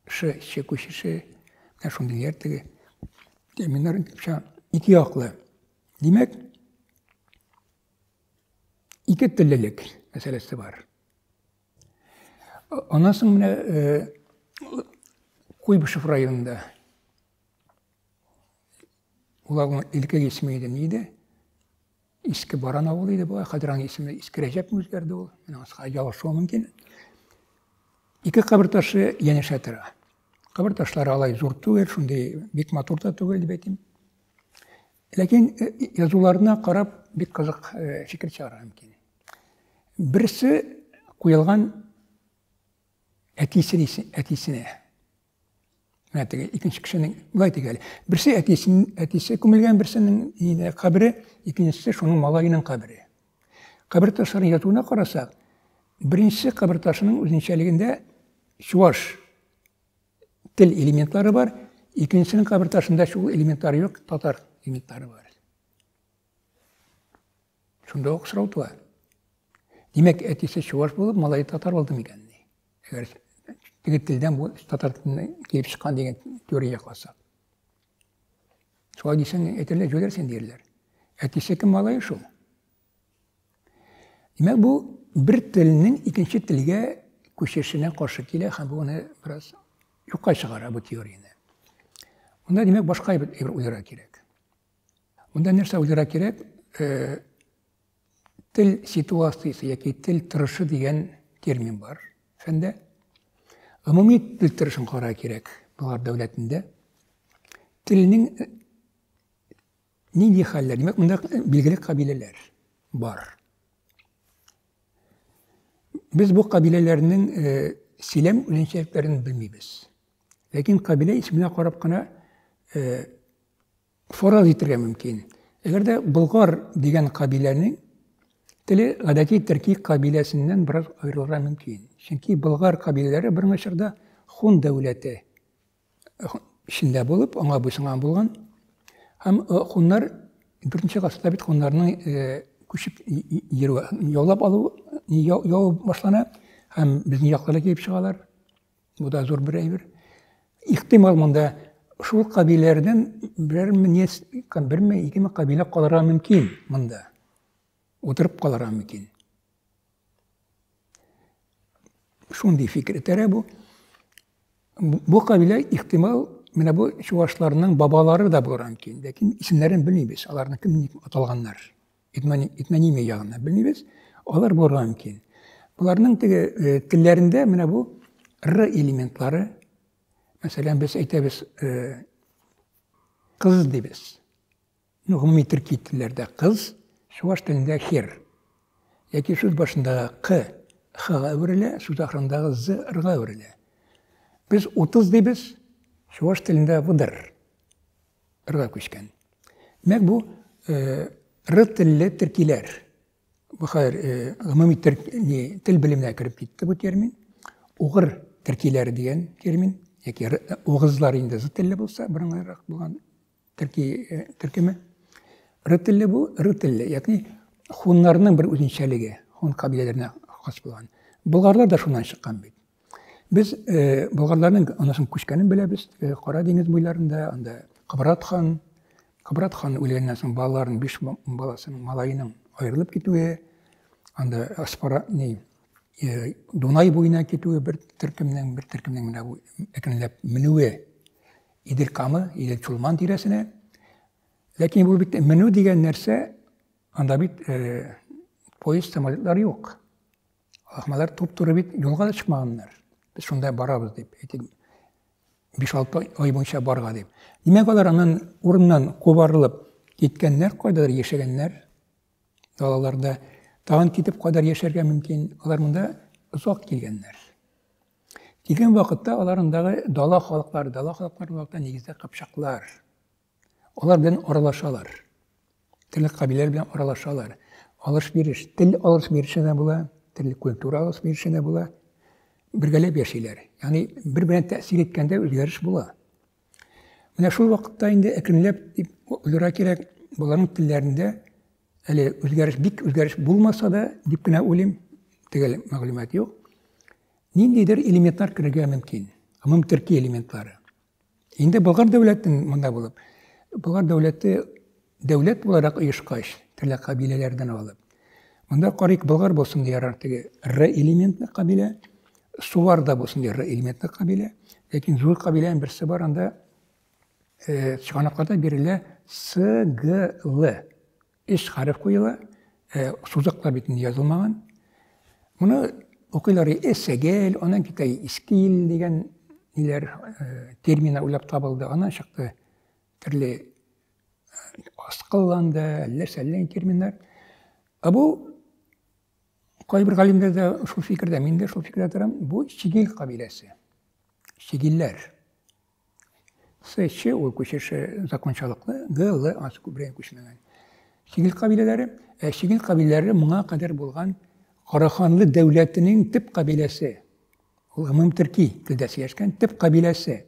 ш, ч күчеше, менә шундый теге терминнар ике яклы. Димәк, ике теллелек мәсьәләсе бар. Аннан соң менә э, Куйбышев районында Ул авылның элеккеге исеме иде, ни иде? Иске Баран авылы иде бугай, хәзер аның исеме Иске Рәҗәпме үзгәрде ул. Менә анысы ялгышуы мөмкин. Ике кабер ташы янәшә тора. Кабер ташлары алай зур түгел, шундый бик матур та түгел дип әйтим. Ләкин язуларына карап бик кызык фикер чыгарырга мөмкин. Берсе куелган әтисен, әтисенә. Менә теге икенче кешенең былай тик әле. Берсе әтисен, әтисе күмелгән берсенең инде кабере, икенчесе шуның малаеның кабере. Кабер ташларын ятуына карасак, беренче кабер ташының үзенчәлегендә чуаш тел элементлары бар, икенчесенең кабер ташында шул элементлар юк, татар элементлары бар. Шунда ук сорау туа. Димәк, әтисе чуаш булып, малае татар булды микән? Әгәр теге телдән бу татар теленнән килеп чыккан дигән теория якласак. Шулай дисәң, әйтерләр, җүләрсең диярләр. Әтисе кем, малае шул. Димәк, бу бер телнең икенче телгә күчешенә каршы килә һәм бу аны бераз юкка чыгара бу теорияне. Монда, димәк, башка әйбер уйларга кирәк. Монда нәрсә уйларга кирәк? Э, тел ситуациясе яки тел торышы дигән термин бар фәндә. Гомуми тел торышын карарга кирәк Болгар дәүләтендә. Телнең э, нинди хәлләр? Димәк, монда билгеле кабиләләр бар. Без бу кабиләләрнең э, сөйләм үзенчәлекләрен белмибез. Ләкин кабилә исеменә карап кына э, Фараз итергә мөмкин. Әгәр дә болгар дигән кабиләнең теле гадәти төрки кабиләсеннән бераз аерылырга мөмкин. Чөнки болгар кабиләләре борынгы чорда хун дәүләте эчендә булып, аңа буйсынган булган. Һәм э, хуннар 4 гасырда бит хуннарның э, күчеп йөрүе, яулап алу яу башлана һәм безнең якларда килеп чыгалар. Бу да зур бер әйбер. Ихтимал монда шул кабиләләрдән берәр берме, икеме кабилә калырга мөмкин монда. Утырып калырга мөмкин. Шундый фикер этәрә бу. Бу кабилә ихтимал менә бу чувашларның бабалары да булырга мөмкин. Ләкин исемнәрен белмибез. Аларны кем дип аталганнар. Этнонимия ягыннан белмибез. Алар булырга мөмкин. Боларның теге э, телләрендә менә бу р элементлары, мәсәлән, без әйтәбез э, кыз дибез. Ну, гомуми төрки телләрдә кыз, чуваш телендә хер. Яки сүз башындагы к х-га әверелә, сүз ахырындагы з р-га әверелә. Без 30 дибез, чуваш телендә вдр. Рга күчкән. Димәк, бу р телле төркиләр. Бу хәзер гомуми тел белеменә кереп китте бу термин. Угыр төркиләре дигән термин, яки угызлар инде з телле булса, борынгырак булган төрки төркеме. Р телле бу, р телле, ягъни хуннарның бер үзенчәлеге, хун кабиләләренә хас булган. Болгарлар да шуннан чыккан бит. Без э, болгарларның анасын күчкәнен беләбез. Э, Кара диңгез буйларында, анда Кыбрат хан, Кыбрат хан үлгәннән соң балаларын, биш баласының, малаеның аерылып китүе, анда Аспара, ни, э, Дунай буена китүе бер төркемнең, бер төркемнең менә бу әкренләп менүе Идел Камы, Идел Чулман тирәсенә. Ләкин бу бит менү дигән нәрсә, анда бит э, поезд, самолетлар юк. Ахмалар туп-туры бит юлга да чыкмаганнар. Без шунда барабыз дип, әйтик, 5-6 ай буенча барга дип. Димәк, алар аннан урыннан кубарылып киткәннәр, кайдадыр яшәгәннәр далаларда. Тагын китеп кайдадыр яшәргә мөмкин. Алар монда озак килгәннәр. Килгән вакытта алар андагы дала халыклары, дала халыклары вакытта нигездә кыпчаклар. Алар белән аралашалар. Төрле кабиләләр белән аралашалар. Алыш-биреш, тел алыш-биреше дә була, төрле культура алыш-биреше дә була. Бергәләп яшиләр. Ягъни бер-беренә тәэсир иткәндә үзгәреш була. Менә шул вакытта инде әкренләп дип уйларга кирәк, боларның телләрендә әле үзгәреш, бик үзгәреш булмаса да, дип кенә уйлыйм, төгәл мәгълүмат юк. Ниндидер элементлар керергә мөмкин. Гомум төрки элементлары. Инде Болгар дәүләтен монда булып, Болгар дәүләте дәүләт буларак оешкач, төрле кабиләләрдән алып. Монда карыйк, Болгар булсын ярар теге р элементлы кабилә, Сувар да булсын р элементлы кабилә. Ләкин зур кабиләнең берсе бар анда э, чыганакларда бирелә С, Г, Л. Өч хәреф куела, сузыклар бит инде язылмаган. Моны укыйлар Эсәгел, аннан китә Искил дигән ниләр терминнар уйлап табылды. Аннан чыкты төрле аскылланды, әллә сәллә терминнар. Ә бу кайбер галимнәр дә шул фикердә, мин дә шул фикердә торам. Бу Чигил кабиләсе. Чигилләр. С, Ч ул күчеше закончалыклы, Г, Л ансы күбрәк күчмәгән. Чигил кабиләләре, ә Чигил кабиләләре моңа кадәр булган Караханлы дәүләтенең төп кабиләсе. Ул гомум төрки телдә сөйләшкән төп кабиләсе.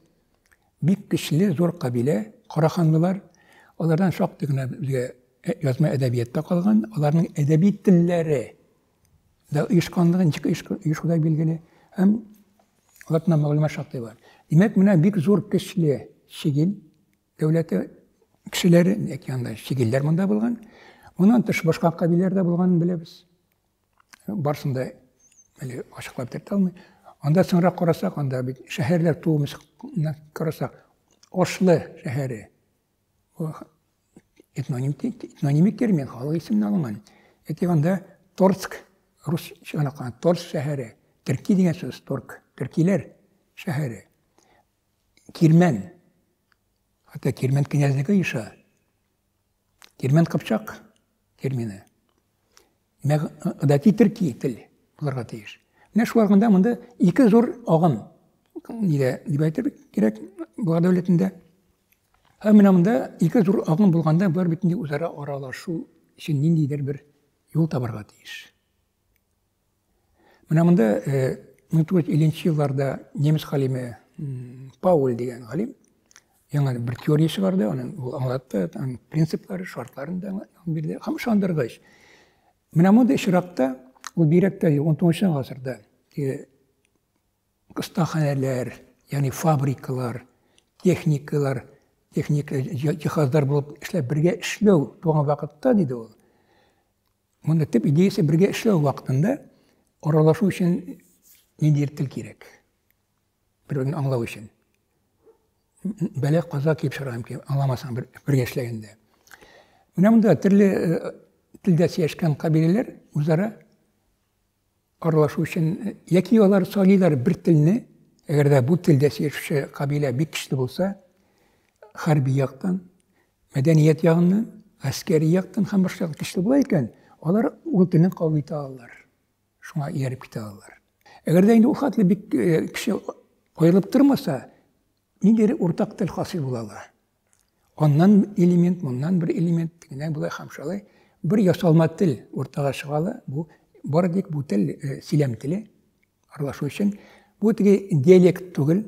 Бик көчле, зур кабилә, караханлылар. Алардан шактый гына безгә язма әдәбиятта калган. Аларның әдәби телләре да оешканлыгы, ничек оешу да билгеле. Һәм алардан мәгълүмат шактый бар. Димәк, менә бик зур көчле Чигил дәүләте кешеләре, яки анда чигилләр монда булган. Моннан тыш башка кабиләләр дә булганын беләбез. Барысын да әле ачыклап бетерә алмый. Анда соңрак карасак, анда бит шәһәрләр тууы карасак, Ошлы шәһәре. Этнонимик термин, халык исеменнән алынган. Әйтик, анда Торск, рус чыганакларында Торск шәһәре, төрки дигән сүз, торк, төркиләр шәһәре. Кирмән, хәтта Кирмән князьлеге оеша. Кирмән кыпчак термины. Димәк, гадәти төрки тел булырга тиеш. Менә шул аргында монда ике зур агым нидә дип әйтер кирәк Болгар дәүләтендә. Һәм менә монда ике зур агым булганда болар бит инде үзара аралашу өчен ниндидер бер юл табарга тиеш. Менә монда 1950 елларда немец галиме Пауль дигән галим яңа бер теория чыгарды, аның ул аңлатты, аның принциплары, шартларын да бирде һәм ышандыргыч. Менә мондый очракта ул бигрәк тә 19 гасырда остаханәләр, ягъни фабрикалар, техникалар, техника җиһазлар булып эшләп бергә эшләү туган вакытта, диде ул. Монда төп идеясе бергә эшләү вакытында аралашу өчен ниндидер тел кирәк. Бер-береңне аңлау өчен. Бәла каза килеп чыгарга мөмкин, аңламасаң бер, бергә эшләгәндә. Менә монда төрле э, телдә сөйләшкән кабиләләр үзара аралашу өчен яки алар сайлыйлар бер телне, әгәр дә бу телдә сөйләшүче кабилә бик көчле булса, хәрби яктан, мәдәният ягыннан, гаскәри яктан һәм башка көчле була икән, алар ул телне кабул итә алалар. Шуңа ияреп китә алалар. Әгәр дә инде ул хәтле бик э, кеше аерылып тормаса, ниндидер уртак тел хасил була ала. Аннан элемент, моннан бер элемент, тегеннән болай һәм шулай. Бер ясалма тел уртага чыга ала. Бу бары тик бу тел э, сөйләм теле аралашу өчен. Бу теге диалект түгел,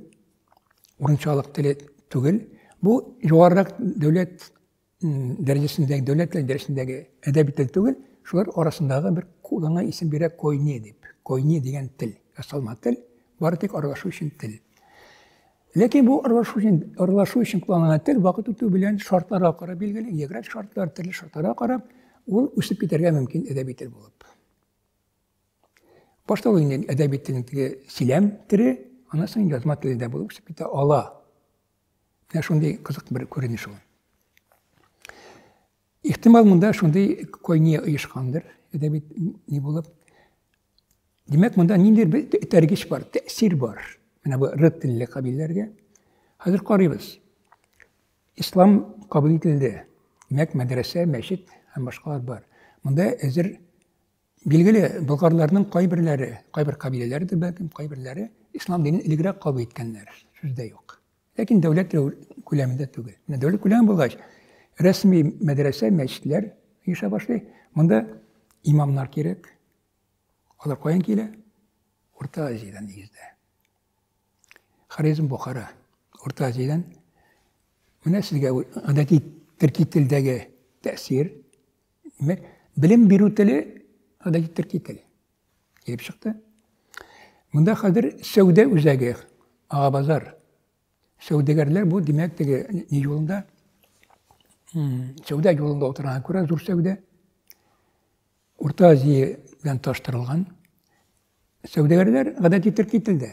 урынчалык теле түгел. Бу югарырак дәүләт дәрәҗәсендәге, дәүләт теле дәрәҗәсендәге әдәби тел түгел, шулар арасындагы бер куллана исем бирә койне дип. Койне дигән тел, ясалма тел, бары тик аралашу өчен тел. Ләкин бу аралашу өчен, аралашу өчен кулланылган тел вакыт үтү белән шартларга карап билгеле, географик шартлар, төрле шартларга карап, ул үсеп китәргә мөмкин әдәби тел булып. Башта ул инде әдәби телнең теге сөйләм теле, аннан соң язма теле дә булып үсеп китә ала. Менә шундый кызык бер күренеш ул. Ихтимал монда шундый койне оешкандыр, әдәби ни булып. Димәк, монда ниндидер бер этәргеч бар, тәэсир бар. Менә бу р телле кабиләләргә. Хәзер карыйбыз. Ислам кабул ителде. Димәк, мәдрәсә, мәчет һәм башкалар бар. Монда әзер билгеле болгарларның кайберләре, кайбер кабиләләре дә бәлкем, кайберләре ислам динен элегрәк кабул иткәннәр. Сүз дә юк. Ләкин дәүләт күләмендә түгел. Менә дәүләт күләме булгач, рәсми мәдрәсә, мәчетләр оеша башлый. Монда имамнар кирәк. Алар каян килә? Урта Азиядән нигездә. Хорезм, Бухара, Урта Азиядән. Менә сезгә гадәти төрки телдәге тәэсир. Димәк, белем бирү теле гадәти төрки тел килеп чыкты. Монда хәзер сәүдә үзәге, Агабазар. Сәүдәгәрләр бу, димәк, теге ни юлында, сәүдә юлында утырган күрә зур сәүдә. Урта Азия белән таштырылган. Сәүдәгәрләр гадәти төрки телдә.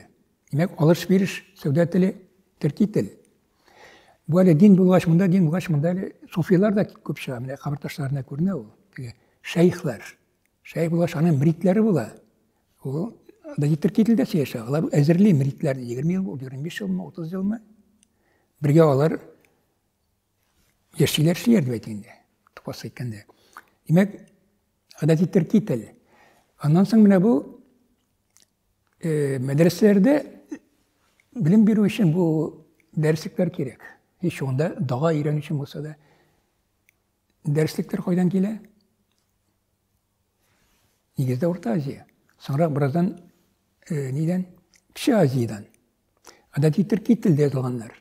Димәк, алыш-биреш сәүдә теле төрки тел. Бу әле дин булгач, монда дин булгач, монда әле суфилар да күп чыга. Менә кабер ташларына күренә ул. Теге шәйхләр. Шәйх булгач, аның мөритләре була. Ул гадәти төрки телдә сөйләшә. Алар әзерли мөритләрне 20 ел, 25 елмы, 30 елмы. Бергә алар яшиләр, эшлиләр дип әйтик инде. Тупас әйткәндә. Димәк, гадәти төрки тел. Аннан соң менә бу Мәдрәсәләрдә белем бирү өчен бу дәреслекләр кирәк. Һич югында дога өйрәнү өчен булса да. Дәреслекләр кайдан килә? Нигездә Урта Азия. Соңрак бераздан э, нидән? Кече Азиядән. Гадәти төрки телдә язылганнар.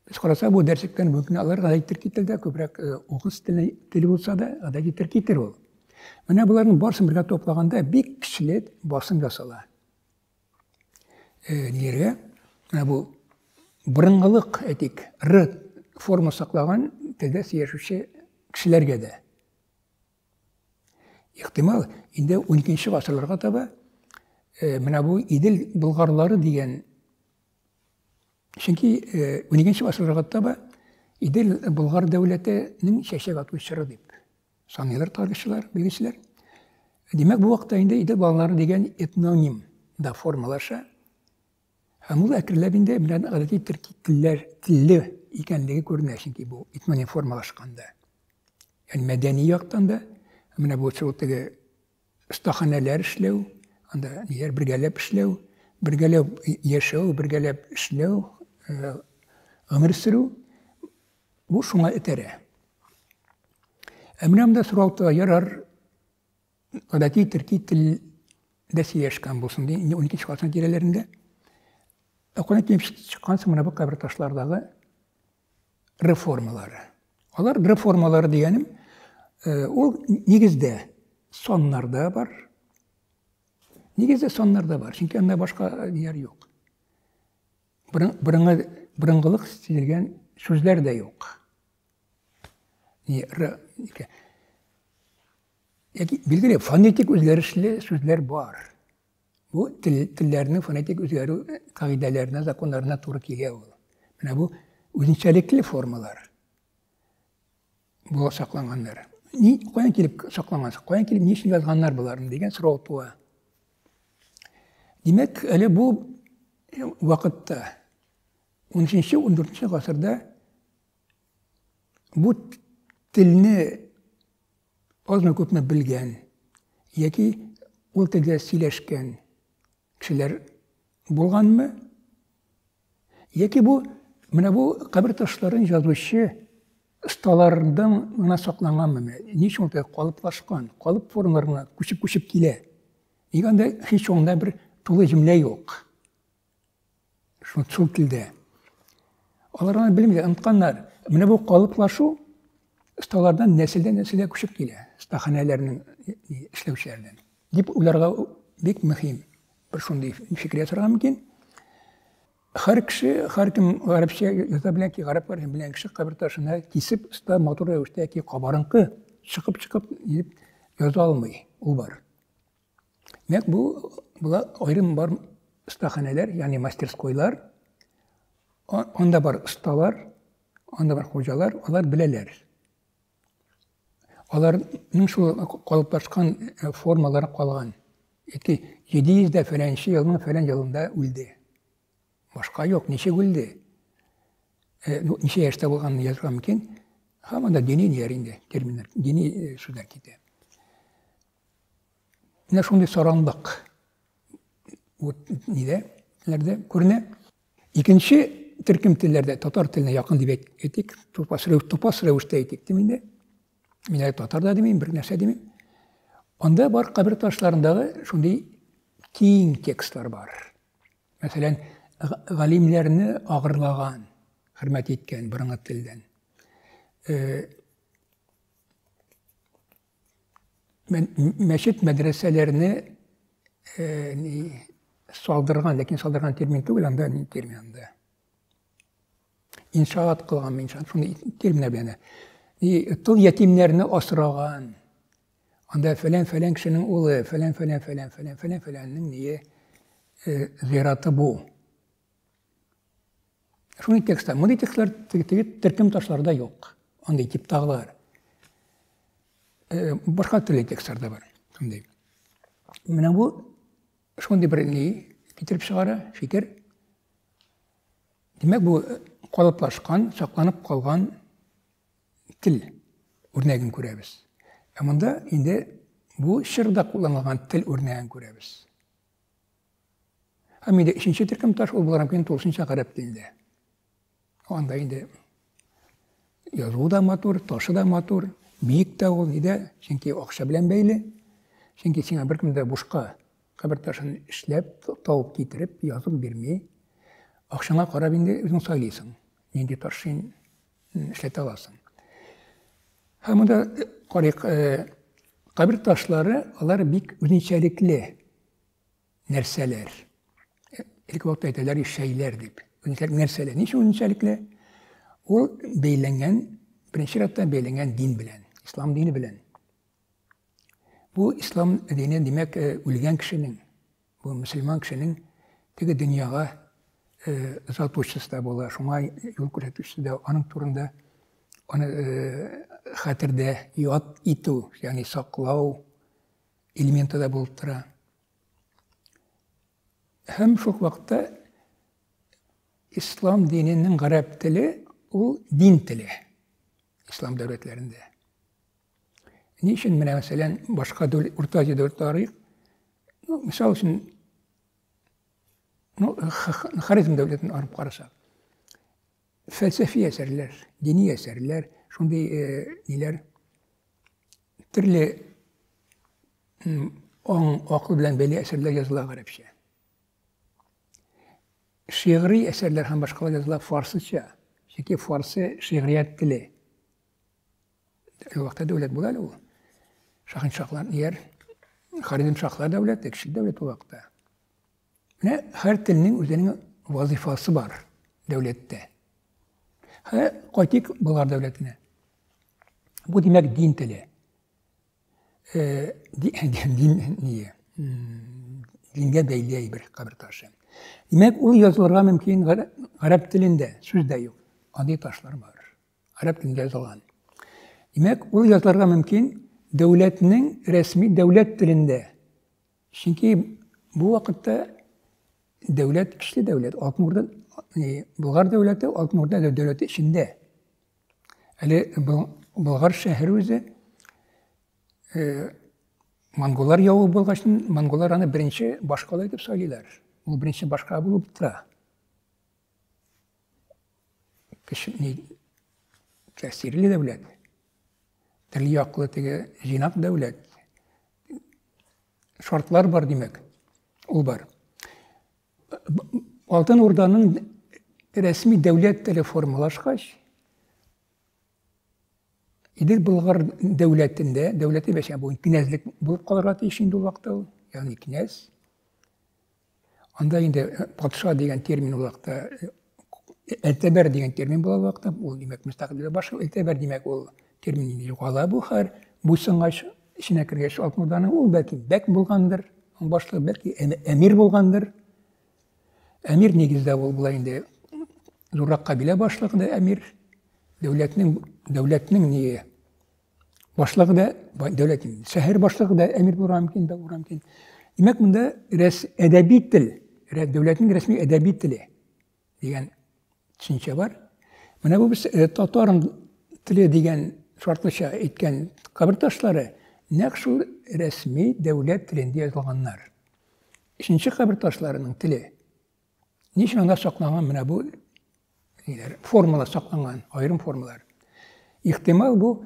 Без карасак, бу дәреслекләрне бүгенге алар гадәти төрки телдә, күбрәк э, угыз теле, теле булса да, гадәти төрки тел ул. Менә боларның барысын бергә топлаганда бик көчле басым ясала. Э, ниләргә? Менә бу борынгылык, әйтик, р форма саклаган телдә сөйләшүче кешеләргә дә. Ихтимал, инде 12 гасырларга таба э, менә бу Идел болгарлары дигән. Чөнки 12 гасырларга таба Идел Болгар дәүләтенең чәчәк ату чоры дип саныйлар тарихчылар, белгечләр. Димәк, бу вакытта инде Идел болгарлары дигән этноним да формалаша. Һәм ул әкренләп инде менә гадәти төрки телләр телле икәнлеге күренә, чөнки бу этноним формалашканда. Ягъни мәдәни яктан да менә бу шул теге Остаханәләр эшләү, анда ниләр бергәләп эшләү, бергәләп яшәү, бергәләп эшләү, гомер сөрү, бу шуңа этәрә. Ә менә монда сорау туа, ярар, гадәти төрки телдә сөйләшкән булсын, ди, инде 12 гасыр тирәләрендә. Ә каян килеп чыккан соң менә бу кабер ташлардагы реформалары. Алар реформалары дигәнем, э, ул нигездә саннарда бар. Нигездә саннарда бар, чөнки анда башка ниләр юк. Борынгы борынгылык сизелгән сүзләр дә юк. Ни, р, яки билгеле фонетик үзгәрешле сүзләр бар. Бу тел, телләрнең фонетик үзгәрү кагыйдәләренә, законнарына туры килә ул. Менә бу үзенчәлекле формалар. Була сакланганнар. Ни, каян килеп сакланган, каян килеп ни өчен язганнар боларны дигән сорау туа. Димәк, әле бу вакытта 13-14 гасырда бу телне Азмы-күпме белгән яки ул телдә сөйләшкән кешеләр булганмы? Яки бу менә бу кабер ташларын язучы осталардан гына сакланганмы? Ни өчен ул калыплашкан, калып формаларына күчеп-күчеп килә? Нигә анда һич югында бер тулы җөмлә юк? Шул, шул телдә. Алар аны белмиләр, онытканнар. Менә бу калыплашу осталардан нәселдән нәселгә күчеп килә, остаханәләрнең эшләүчеләрдән. Дип уйларга бик мөһим. Бер шундый фикер ясарга мөмкин. Һәр кеше, һәркем гарәпчә яза белән ки, гарәп хәрефен белгән кеше кабер ташына кисеп, оста матур рәвештә ки кабарынкы чыгып-чыгып дип яза алмый. Ул бар. Нәкъ бу була аерым бар остаханәләр, ягъни мастерскойлар. Анда бар осталар, анда бар хуҗалар, алар беләләр. Аларның шул калыплашкан э, формалары калган. Яки 700 дә фәләнче елның фәлән елында үлде. Башка юк, ничек үлде? Э, ну, ничә яшьтә булганын язырга мөмкин. Һәм анда дини ниләр инде, терминнар, дини э, сүзләр китә. Менә шундый саранлык вот нидә, телләрдә күренә. Икенче төркем телләрдә татар теленә якын дип әйтик, тупас, тупас рәвештә әйтик дим инде. Мин әле татар да димим, бер нәрсә димим. Анда бар кабер ташларындагы шундый киң текстлар бар. Мәсәлән, галимнәрне агырлаган, хөрмәт иткән борынгы телдән. Э, Мәчет мәдрәсәләрне салдырган, ләкин салдырган термин түгел, анда ни термин анда. Иншаат кылган, иншаат, шундый терминнар белән. И тол ятимнәрне асраган. Анда фәлән-фәлән кешенең улы, фәлән-фәлән фәлән фәлән фәлән фәләннең ние зираты бу. Шундый текстлар, мондый текстлар теге төркем ташларда юк. Андый типтагылар. Башка төрле текстлар да бар. Шундый. Менә бу шундый бер ни китереп чыгара, фикер. Димәк, бу калыплашкан, сакланып калган тел үрнәген күрәбез. Ә монда инде бу чорда кулланылган тел үрнәген күрәбез. Һәм инде өченче төркем таш ул буларак мөмкин тулысынча гарәп телендә. Анда инде язуы да матур, ташы да матур, биек тә ул, нидә, чөнки акча белән бәйле. Чөнки сиңа беркем дә бушка кабер ташын эшләп, табып китереп, язып бирми. Акчаңа карап инде үзең сайлыйсың, нинди таш син эшләтә аласың. Һәм монда карыйк, кабер ташлары, алар бик үзенчәлекле нәрсәләр. Элек вакытта әйтәләр, шәйләр дип. Үзенчәлекле нәрсәләр. Ничә үзенчәлекле? Ул бәйләнгән, беренче чиратта бәйләнгән дин белән, ислам дине белән. Бу ислам дине, димәк, үлгән кешенең, бу мөселман кешенең теге дөньяга озатучысы да була, шуңа юл күрсәтүчесе дә, аның турында аны хәтердә яд итү, ягъни саклау элементы да булып тора. Һәм шул вакытта ислам диненең гарәп теле ул дин теле ислам дәүләтләрендә. Ни өчен менә мәсәлән башка дәүләт, Урта Азия дәүләтләре карыйк. Ну, мисал өчен, ну, Хорезм дәүләтен алып карасак. Фәлсәфи әсәрләр, дини әсәрләр, шундый ниләр төрле аң, акыл белән бәйле әсәрләр языла гарәпчә. Шигъри әсәрләр һәм башкалар языла фарсыча. Чөнки фарсы шигърият теле. Ул вакытта дәүләт була әле ул. Шаһиншаһлар ниләр? Хорезм шаһлар дәүләте, кече дәүләт ул вакытта. Менә һәр телнең үзенең вазифасы бар дәүләттә. Һә, кайтыйк Болгар дәүләтенә. Бу димәк дин теле. Дин ние? Дингә бәйле әйбер кабер ташы. Димәк, ул язылырга мөмкин гарәп телендә, сүз дә юк. Андый ташлар бар. Гарәп телендә язылган. Димәк, ул язылырга мөмкин дәүләтнең рәсми дәүләт телендә. Чөнки бу вакытта дәүләт көчле дәүләт, Алтын Урда, Болгар дәүләте Алтын Урда дәүләте эчендә. Әле Болгар шәһәре үзе монголлар явы булгач, монголлар аны беренче башкала итеп сайлыйлар. Ул беренче башкала булып тора. Кеше ни тәэсирле дәүләт. Төрле яклы теге җыйнак дәүләт. Шартлар бар димәк. Ул бар. Алтын Урданың рәсми дәүләт теле формалашкач, Идел Болгар дәүләтендә, дәүләте бәшә бу князьлек булып калырга тиеш инде ул вакытта ул, ягъни князь. Анда инде патша дигән термин ул вакытта Әлтәбәр дигән термин була ул вакытта, ул димәк мөстәкыйль баш, Әлтәбәр димәк ул термин инде югала бу хәр, буйсынгач, эченә кергәч Алтын Урданың ул бәлки бәк булгандыр, башлыгы бәлки әмир булгандыр. Әмир нигездә ул була инде зуррак кабилә башлыгы да әмир, дәүләтнең дәүләтнең ние башлыгы да дәүләт шәһәр башлыгы да әмир булырга мөмкин, бәк булырга мөмкин. Димәк, монда рәс әдәби тел, дәүләтнең рәсми әдәби теле дигән төшенчә бар. Менә бу без татар теле дигән шартлыча әйткән кабер ташлары нәкъ шул рәсми дәүләт телендә язылганнар. Өченче кабер ташларының теле. Ни өчен анда сакланган менә бу ниләр, формалар сакланган, аерым формалар. Ихтимал бу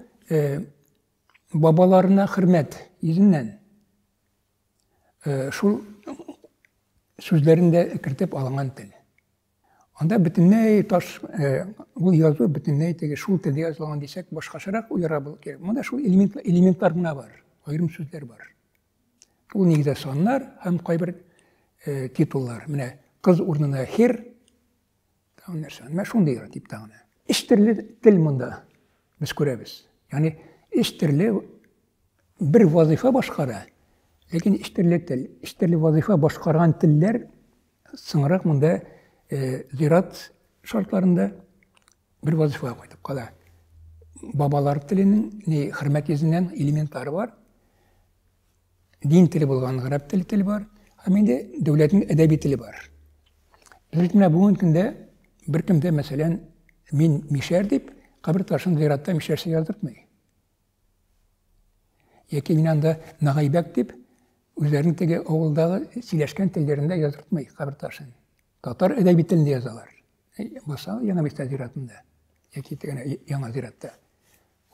бабаларына хөрмәт йөзеннән шул сүзләрен дә кертеп алынган тел. Анда бөтенләй таш, ул язу бөтенләй теге шул телдә язылган дисәк, башкачарак уйларга булып кирәк. Монда шул элемент, элементлар гына бар, аерым сүзләр бар. Ул нигездә саннар һәм кайбер титуллар. Менә кыз урынына хер, тагын нәрсә. Менә шундый типта гына. Өч төрле тел монда без күрәбез. Ягъни өч төрле бер вазифа башкара, ләкин өч төрле тел, өч төрле вазифа башкарган телләр соңрак монда зират шартларында бер вазифага кайтып кала. Бабалар теленең ни хөрмәт йөзеннән элементлары бар. Дин теле булган гарәп теле теле бар. Һәм инде дәүләтнең әдәби теле бар. Без менә бүгенге көндә беркем дә, мәсәлән, мин мишәр дип, кабер ташын зиратта мишәрчә яздыртмый. Яки мин анда Нагайбәк дип, үзләренең теге авылдагы сөйләшкән телләрендә яздыртмый кабер ташын. Татар әдәби телендә язалар. Баса Яңа Бистә зиратында яки теге яңа зиратта.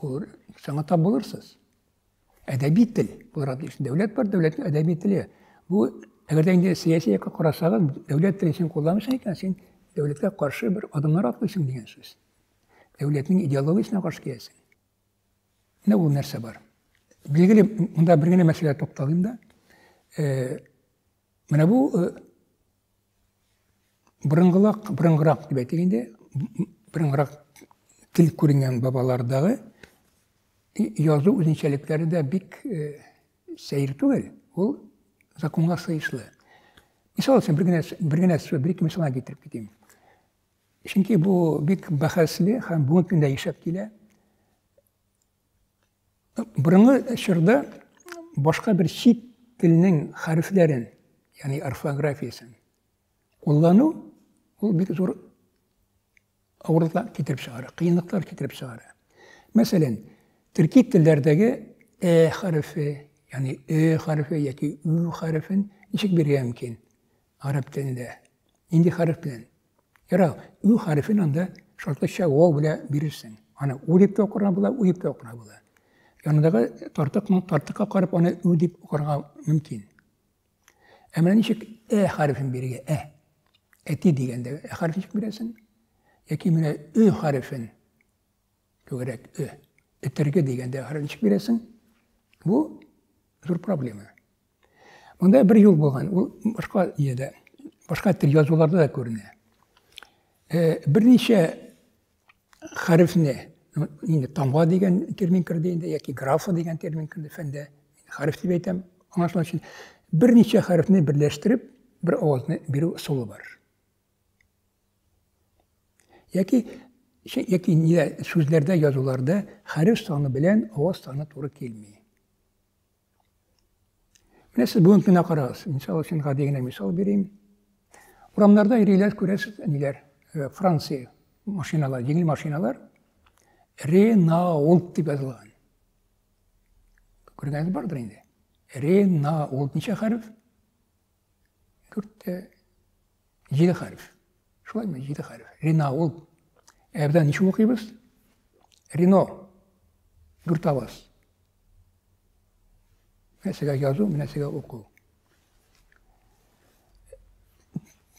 Ул саңа тап булырсыз. Әдәби тел буларак дөрес. Дәүләт бар, дәүләтнең әдәби теле. Бу әгәр дә инде сәяси якка карасагыз, дәүләт телен син кулланмыйсың икән, син дәүләткә каршы бер адымнар атлыйсың дигән сүз. Дәүләтнең идеологиясенә каршы киләсең. Менә ул нәрсә бар. Билгеле, монда бер генә мәсьәлә тукталыйм да. Э, менә бу э, борынгылак, борынгырак дип әйтик инде, борынгырак тел күренгән бабалардагы язу үзенчәлекләре дә бик э, сәер түгел. Ул законга сыешлы. Мисал өчен бер генә бер генә бер ике мисал китереп китим. Чөнки бу бик бәхәсле һәм бүгенге көндә яшәп килә. Борынгы чорда башка бер чит телнең хәрефләрен, ягъни орфографиясен куллану ул бик зур авырлыклар китереп чыгара, кыенлыклар китереп чыгара. Мәсәлән, төрки телләрдәге э хәрефе, ягъни э хәрефе яки ү хәрефен ничек бирергә мөмкин гарәп телендә? Нинди хәреф белән? Ярар, Ү хәрефен анда шартлыча вау белән бирерсең. Аны У дип тә укырга була, У дип тә укырга була. Янындагы тартыкның тартыкка карап аны Ү дип укырга мөмкин. Ә менә ничек Ә хәрефен бирергә? Ә. Әти дигәндә Ә хәрефен ничек бирәсең? Яки менә Ө хәрефен түгәрәк Ө. Өтерге дигәндә хәрефен ничек бирәсең? Бу зур проблема. Монда бер юл булган, ул башка нидә, башка тел язуларда да күренә. Э, берничә хәрефне, инде тамга дигән термин керде инде, яки графа дигән термин керде фәндә, хәреф дип әйтәм, аңлашылу өчен, берничә хәрефне берләштереп, бер авазны бирү ысулы бар. Яки яки нидә сүзләрдә язуларда хәреф саны белән аваз саны туры килми. Менә сез бүгенге көнгә карагыз. Мисал өчен гади генә мисал бирим. Урамнарда йөриләр, күрәсез, ниләр, э, Франция машиналар, җиңел машиналар Ренаулт дип язылган. Күргәнегез бардыр инде. Ренаулт ничә хәреф? Дүрттә җиде хәреф. Шулаймы? Җиде хәреф. Ренаулт. Ә бездә ничек укыйбыз? Рено. Дүрт аваз. Менә сезгә язу, менә сезгә уку.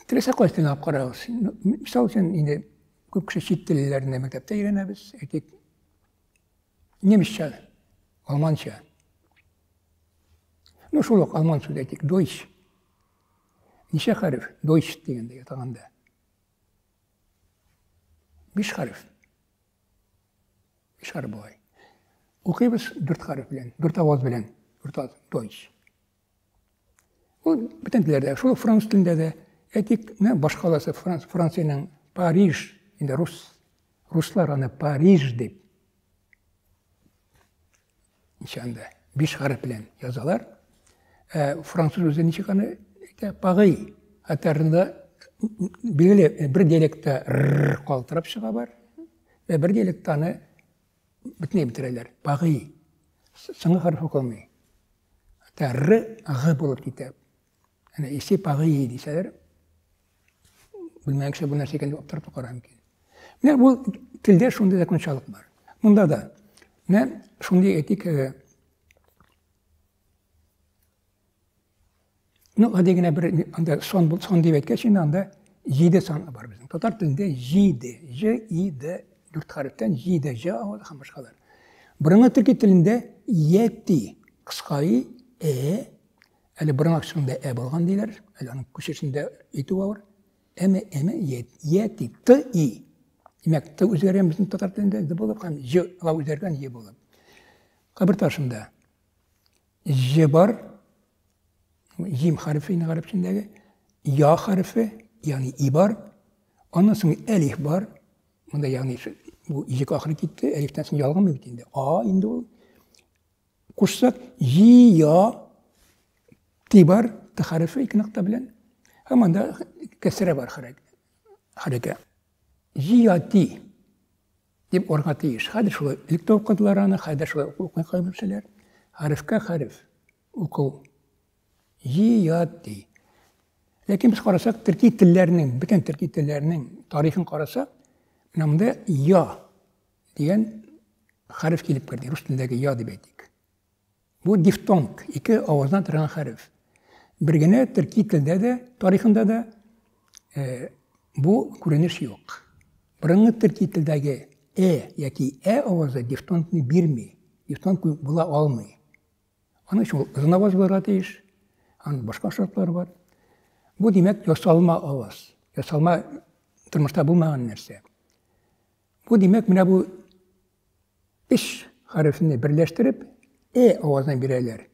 Теләсә кайсы телне алып карагыз. Мисал өчен, инде күп кеше чит телләрне мәктәптә өйрәнәбез. Әйтик, немецча, алманча. Ну, шул ук алман сүзе әйтик, Deutsch. Ничә хәреф Deutsch дигәндә ятаганда? Биш хәреф. Биш хәреф болай. Укыйбыз дүрт хәреф белән, дүрт аваз белән, дүрт аваз, Deutsch. Ул бөтен телләрдә, шул француз телендә дә, әйтик, менә башкаласы Франц, Франциянең Париж, инде рус, руслар аны Париж дип ничә анда биш хәреф белән язалар. Ә француз үзе ничек аны әйтә? Пагый. Хәтта рында билгеле бер диалектта р калтырап чыга бар. Ә бер диалектта аны бөтенләй бетерәләр. Пагый. Соңгы хәреф укылмый. Хәтта р г булып китә. Әнә исе пагый дисәләр, белмәгән кеше бу нәрсә икән дип аптырап та карар мөмкин. Менә бу телдә шундый закончалык бар. Монда да менә шундый әйтик, э, ну, гади генә бер анда сон, сон дип әйткәч, инде анда җиде сан бар безнең. Татар телендә җиде, Ж, И, Д, дүрт хәрефтән җиде, Ж авазы һәм башкалар. Борынгы төрки телендә йәти, кыска и, э, Әле борын акчасында ә булган диләр, әле аның күчешендә әйтү авыр. Әмә, әмә, я, я, ти, т, и. Димәк, т үзгәргән безнең татар телендә д булып һәм ж ла үзгәргән е булып. Кабер ташында ж бар, җим хәрефе инде гарәпчендәге, я хәрефе, ягъни и бар. Аннан соң әлиф бар. Монда ягъни бу иҗек ахыры китте, әлифтән соң ялганмый бит инде. А инде ул. Кушсак, җи, я, ти бар, т хәрефе ике нокта белән. Һәм анда кәсрә бар хәрәкә. Җи, я, ти дип укырга тиеш. Хәзер шулай элек тә укыдылар аны, хәзер шулай укый кайберәүләр. Хәрефкә хәреф уку. Җи, я, ти. Ләкин без карасак, төрки телләрнең, бөтен төрки телләрнең тарихын карасак, менә монда я дигән хәреф килеп керде. Рус телендәге я дип әйтик. Бу дифтонг, ике аваздан торган хәреф. Бер генә төрки телдә дә, тарихында да бу күренеш юк. Борынгы төрки телдәге э яки ә авазы дифтонгны бирми, дифтонг була алмый. Аның өчен ул озын аваз булырга тиеш. Аның башка шартлары бар. Бу, димәк, ясалма аваз. Ясалма тормышта булмаган нәрсә. Бу, димәк, менә бу өч хәрефне берләштереп, э авазын бирәләр.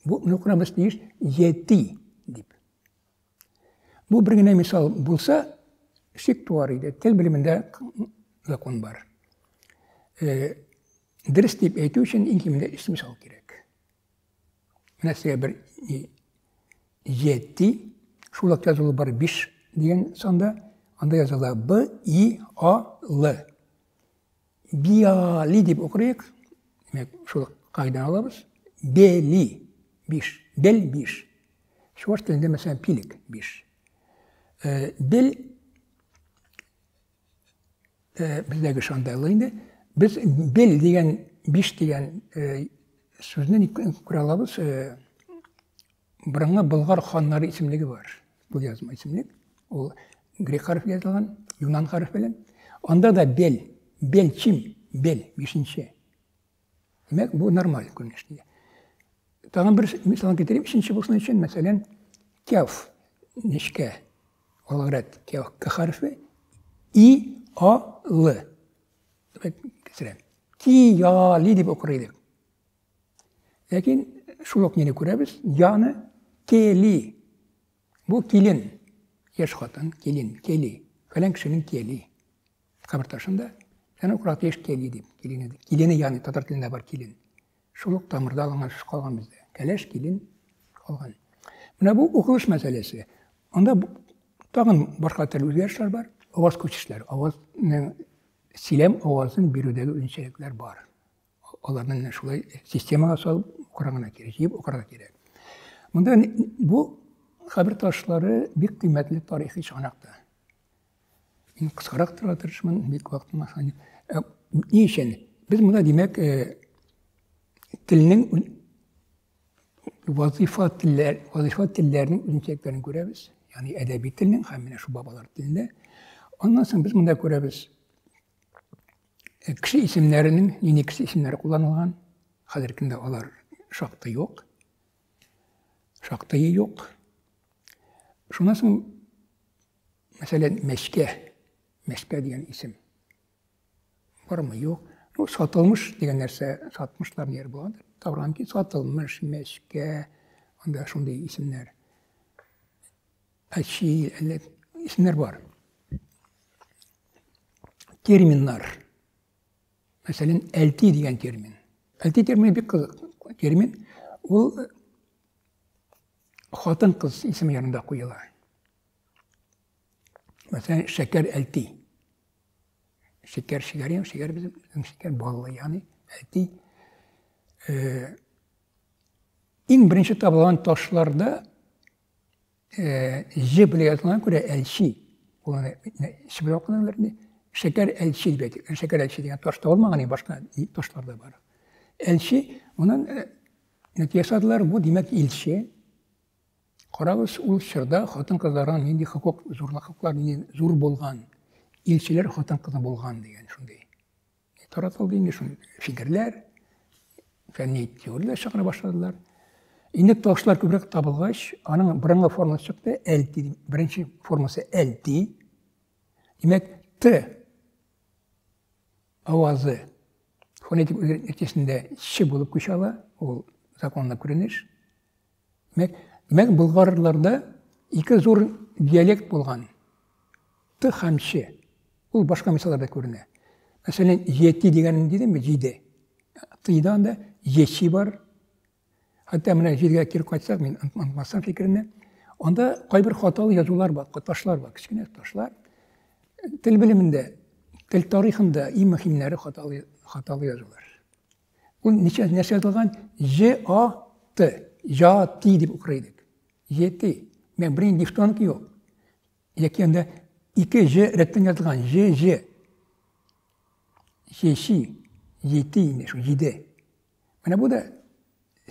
Бу укырабыз тиеш ети дип. Бу бер генә мисал булса, шик туар иде. Тел белемендә закон бар. Дөрес дип әйтү өчен иң кимендә өч мисал кирәк. Менә сезгә бер ети, шул ук язылу бар 5 дигән санда, анда языла Б, И, А, Л. Биали дип укырыйк. Димәк, шул кагыйдәне алабыз. Бели, биш, бел, биш. Чуваш телендә, мәсәлән, пилек, биш. Бел бездәге шандайлы инде. Без бел дигән, биш дигән сүзне күрә алабыз. Борынгы Болгар ханнары исемлеге бар. Бу язма исемлек. Ул грек хәреф язылган, юнан хәреф белән. Анда да бел, бел чим, бел, бишенче. Димәк, бу нормаль күренеш. Тагын бер мисал китерим, өченче булсын өчен, мәсәлән, кяф, нечкә, алгырат, кяф, к хәрефе, и, а, л. Кесерә. Ки, я, ли дип укыр идек. Ләкин шул ук мине күрәбез, яны кели. Бу килен, яшь хатын, килен, кели. Фәлән кешенең кели. Кабер ташында әнә укырга тиеш кели дип, килене. Килене ягъни татар телендә бар килен. Шул ук тамырда алынган сүз калган бездә. Кәләш, килен калган. Менә бу укылыш мәсьәләсе. Анда тагын башка төрле үзгәрешләр бар. Аваз күчешләр, авазның сөйләм авазын бирүдәге үзенчәлекләр бар. Аларны менә шулай системага салып укырга гына кирәк, җыеп укырга кирәк. Монда бу кабер ташлары бик кыйммәтле тарихи чыганак та. Мин кыскарак торырга тырышмын, бик вакытым аз. Ни өчен? Без монда, димәк, телнең вазифа телләр, вазифа телләренең үзенчәлекләрен күрәбез. Ягъни әдәби телнең һәм менә шул бабалар телендә. Аннан соң без монда күрәбез кеше исемнәренең нинди кеше исемнәре кулланылган. Хәзерге көндә алар шактый юк. Шактый юк. Шуннан соң, мәсәлән, Мәчкә, Мәчкә дигән исем бармы? Юк. Ну, сатылмыш дигән нәрсә, сатмышлар ниләр булгандыр. Табырга мөмкин, сатылмыш, Мәчкә, анда шундый исемнәр. Әчи, әллә исемнәр бар. Терминнар. Мәсәлән, әлти дигән термин. Әлти термины бик кызык термин. Ул хатын-кыз исеме янында куела. Мәсәлән, шәкәр әлти. Шәкәр, шигәр, шигәр безнең шикәр баллы, ягъни әлти. Иң беренче табылган ташларда Җ белән язылган күрә әлчи. Ул аны Ч белән укыганнар инде. Шәкәр әлчи дип әйтик. Шәкәр әлчи дигән таш табылмаган, инде башка ташлар да бар. Әлчи, моннан нәтиҗә ясадылар, бу димәк илче. Карагыз, ул чорда хатын-кызларның нинди хокук, зур хокуклар нинди зур булган. Илчеләр хатын-кызны булган дигән шундый. Таратылды инде шундый фикерләр, фәнни теорияләр чыгара башладылар. Инде ташлар күбрәк табылгач, аның борынгы формасы чыкты, әлти, беренче формасы әлти. Димәк, Т авазы фонетик үзгәреш нәтиҗәсендә Ч булып күчә ала, ул законлы күренеш. Димәк, димәк, болгарларда ике зур диалект булган. Т һәм Ч. Ул башка мисалларда күренә. Мәсәлән, ети дигәнен дидем бит, җиде. Тыйда анда ечи бар. Хәтта менә җиргә кире кайтсак, мин онытмасам фикеремне, анда кайбер хаталы язулар бар, ташлар бар, кечкенә ташлар. Тел белемендә, тел тарихында иң мөһимнәре хаталы, хаталы язулар. Ул ничә нәрсә язылган? Ж А Т, Жа Ти дип укыр идек. Ж Ти. Менә бернинди дифтонг юк. Яки анда ике Ж рәттән язылган. Ж Ж. Жеши, жети инде шул җиде. Менә бу да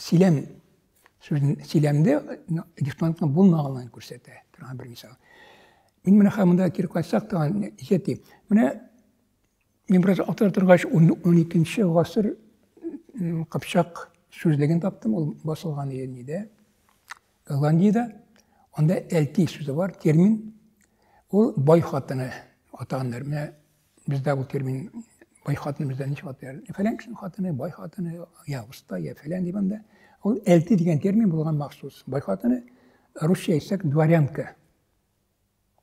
сөйләм сүзен сөйләмдә дифтонгның булмаганлыгын күрсәтә торган бер мисал. Мин менә хәзер монда кире кайтсак тагын җети. Менә мин бераз актара торгач, 12 гасыр кыпчак сүзлеген таптым, ул басылган иде нидә? Голландиядә. Анда әлти сүзе бар, термин. Ул бай хатыны атаганнар. Менә бездә бу термин бай хатыны бездә ничек атыйлар? Фәлән кешенең хатыны, бай хатыны, я уста, я фәлән дип анда. Ул әлти дигән термин булган махсус. Бай хатыны, русча әйтсәк, дворянка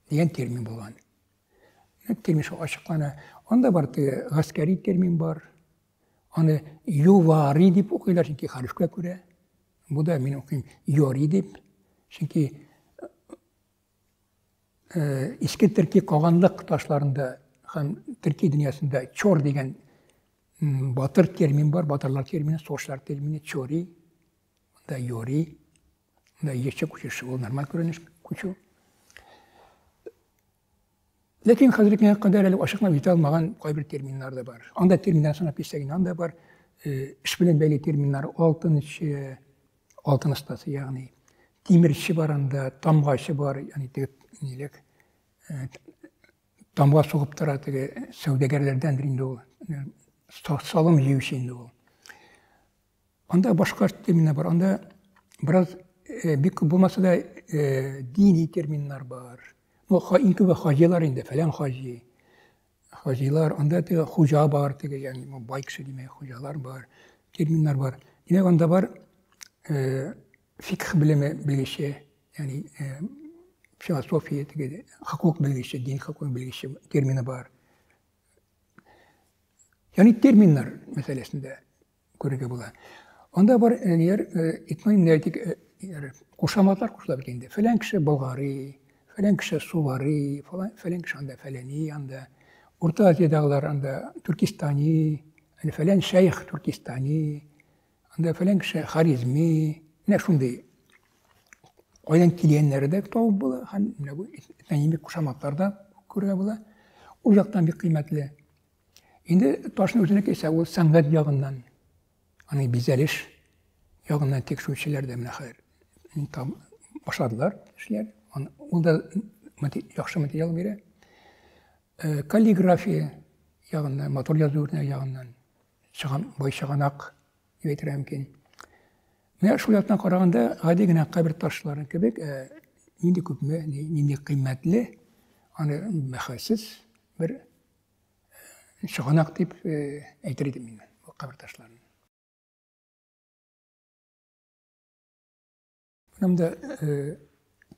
дигән термин булган. Термин шул ачыклана. Анда бар теге гаскәри термин бар. Аны ювари дип укыйлар, чөнки хәрефкә күрә. Бу да мин укыйм йори дип, чөнки э, иске төрки каганлык ташларында һәм төрки дөньясында чор дигән батыр термин бар, батырлар термины, сугышлар термины чори, монда йори, монда ешчә күчеш, ул нормаль күренеш күчү. Ләкин хәзерге көнгә кадәр әле ачыклап җитә алмаган кайбер терминнар да бар. Анда терминнар санап китсәк инде, анда бар э, эш белән бәйле терминнар, алтынчы, алтын остасы, ягъни тимерче бар анда, тамгачы бар, ягъни теге нилек э, тамга сугып тора теге сәүдәгәрләрдәндер инде ул, э, салым җыючы инде ул. Анда башка терминнар бар. Анда бераз э, бик күп булмаса да э, дини терминнар бар. Ну, иң күбе хаҗилар инде, фәлән хаҗи. Хаҗилар, анда теге хуҗа бар, теге, ягъни бай кеше димәк, хуҗалар бар, терминнар бар. Димәк, анда бар э, фикх белеме белгече, ягъни э, философия, теге хокук белгече, дин хокук белгече термины бар. Ягъни терминнар мәсьәләсендә күрергә була. Анда бар э, ниләр, э, этноним әйтик, э, кушаматлар кушыла бит инде. Фәлән кеше болгари, фәлән кеше сувари, фәлән кеше анда фәләни анда. Урта Азиядагылар анда Түркистани, фәлән шәйх Түркистани, анда фәлән кеше Харизми. Менә шундый кайдан килгәннәре дә табып була һәм менә бу этнонимик кушаматлар да күрергә була. Ул яктан бик кыйммәтле. Инде ташны үзенеке исә ул сәнгать ягыннан, аның бизәлеш ягыннан тикшерүчеләр дә менә хәзер там башладылар эшләр. Ул да яхшы материал бирә. Э, каллиграфия ягыннан, матур язу ягыннан, чыган, бай чыганак дип әйтергә мөмкин. Менә шул яктан караганда, гади генә кабер ташлары кебек, э, нинди күпме, нинди кыйммәтле, аны бәһасез бер чыганак дип әйтер идем мин бу кабер ташларын. Монда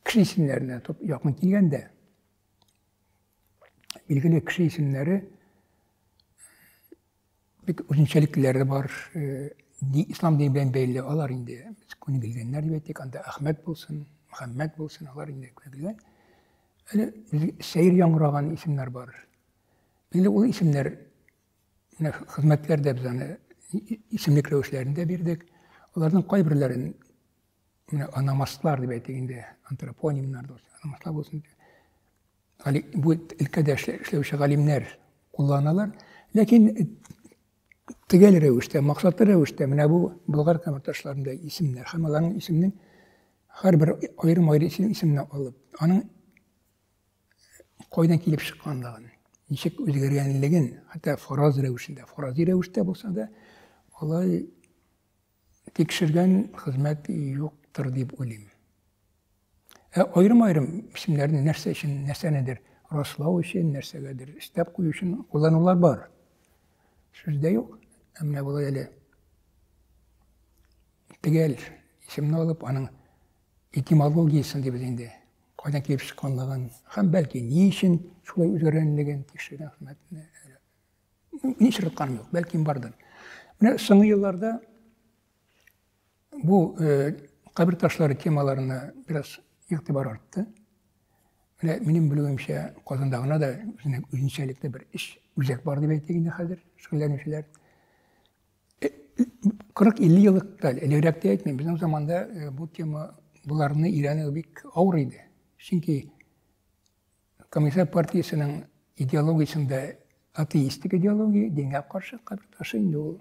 кеше исемнәренә якын килгәндә, билгеле кеше исемнәре бик үзенчәлекләре бар. Ислам дине белән бәйле алар инде без күнегелгәннәр дип әйтик, анда Әхмәт булсын, Мөхәммәт булсын, алар инде күнегелгән. Әле сәер яңгыраган исемнәр бар. Билгеле, ул исемнәр менә хезмәтләрдә без аны исемлек рәвешләрендә бирдек. Аларның кайберләрен менә ономастлар дип әйтик инде, антропонимнар да ономастлар булсын. Гали, бу өлкәдә эшләүче галимнәр кулланалар. Ләкин төгәл рәвештә, максатлы рәвештә менә бу Болгар камерташларында исемнәр һәм аларның исемнең һәрбер аерым-аерым исемне алып, аның кайдан килеп чыкканлыгын, ничек үзгәргәнлеген, хәтта фараз рәвешендә, фарази рәвештә булса да, алай тикшергән хезмәт юктыр дип уйлыйм. Ә аерым-аерым исемнәрне нәрсә өчен, нәрсәнедер раслау өчен, нәрсәгәдер өстәп кую өчен кулланулар бар. Сүз дә юк. Ә менә болай әле төгәл исемне алып, аның этимологиясен дибез инде. кайдан килеп чыкканлыгын һәм бәлки ни өчен шулай үзгәргәнлеген тикшергән хезмәтне мин очратканым юк, бәлки бардыр. Менә соңгы елларда бу кабер ташлары темаларына бераз игътибар артты. Менә минем белүемчә, Казанда гына да үзенең үзенчәлекле бер эш үзәк бар дип әйтик инде хәзер, шөгыльләнүчеләр. 40-50 еллык та элегрәк тә әйтмим, безнең заманда бу тема боларны өйрәнү бик авыр иде. Чөнки Коммунистлар партиясенең идеологиясендә атеистик идеология, дингә каршы кабер ташы инде ул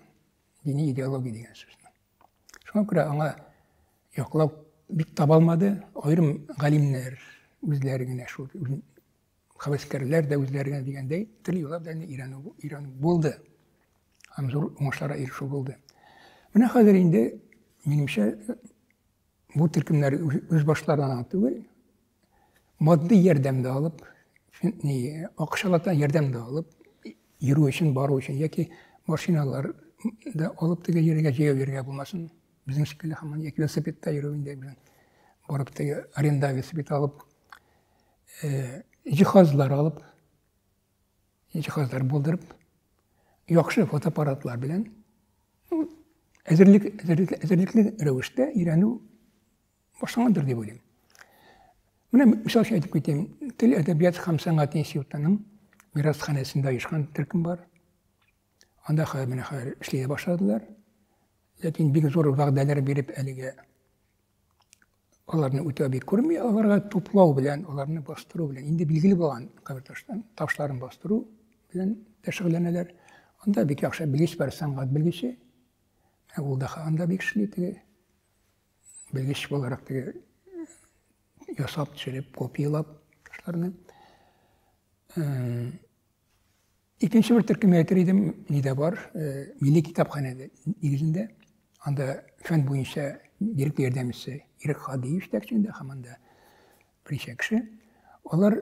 дини идеология дигән сүз. Шуңа күрә аңа яклау бик таба алмады. Аерым галимнәр үзләре генә шул хәвәскәрләр дә үзләре генә дигәндәй төрле юллар белән өйрәнү өйрәнү булды. Һәм зур уңышларга ирешү булды. Менә хәзер инде минемчә бу төркемнәр үз башларына түгел, матди ярдәм дә алып, ни, акчалата ярдәм дә алып, йөрү өчен, бару өчен яки машиналар да алып теге җиргә җәяү йөрергә булмасын, безнең шикелле һаман яки велосипедта йөрү инде белән барып теге аренда велосипед алып, җиһазлар алып, җиһазлар булдырып, яхшы фотоаппаратлар белән әзерлек, әзерлек, әзерлекле рәвештә өйрәнү башлангандыр дип уйлыйм. Менә мисал өчен әйтеп китәм, Тел, әдәбият һәм сәнгать институтының мирасханәсендә оешкан төркем бар. Анда хәзер менә хәзер эшли башладылар. Ләкин бик зур вәгъдәләр биреп әлегә аларны үтәү бик күрми, аларга туплау белән, аларны бастыру белән, инде билгеле булган кабер таштан, ташларын бастыру белән дә шөгыльләнәләр. Анда бик яхшы белгеч бар, сәнгать белгече. Ул да анда бик эшли теге белгеч буларак теге ясап төшереп, копиялап ташларны. Икенче бер төркем әйтер идем, нидә бар, милли китапханәдә нигезендә. Анда фән буенча директор ярдәмчесе Ирек Хадиев җитәкчелегендә һәм анда берничә кеше. Алар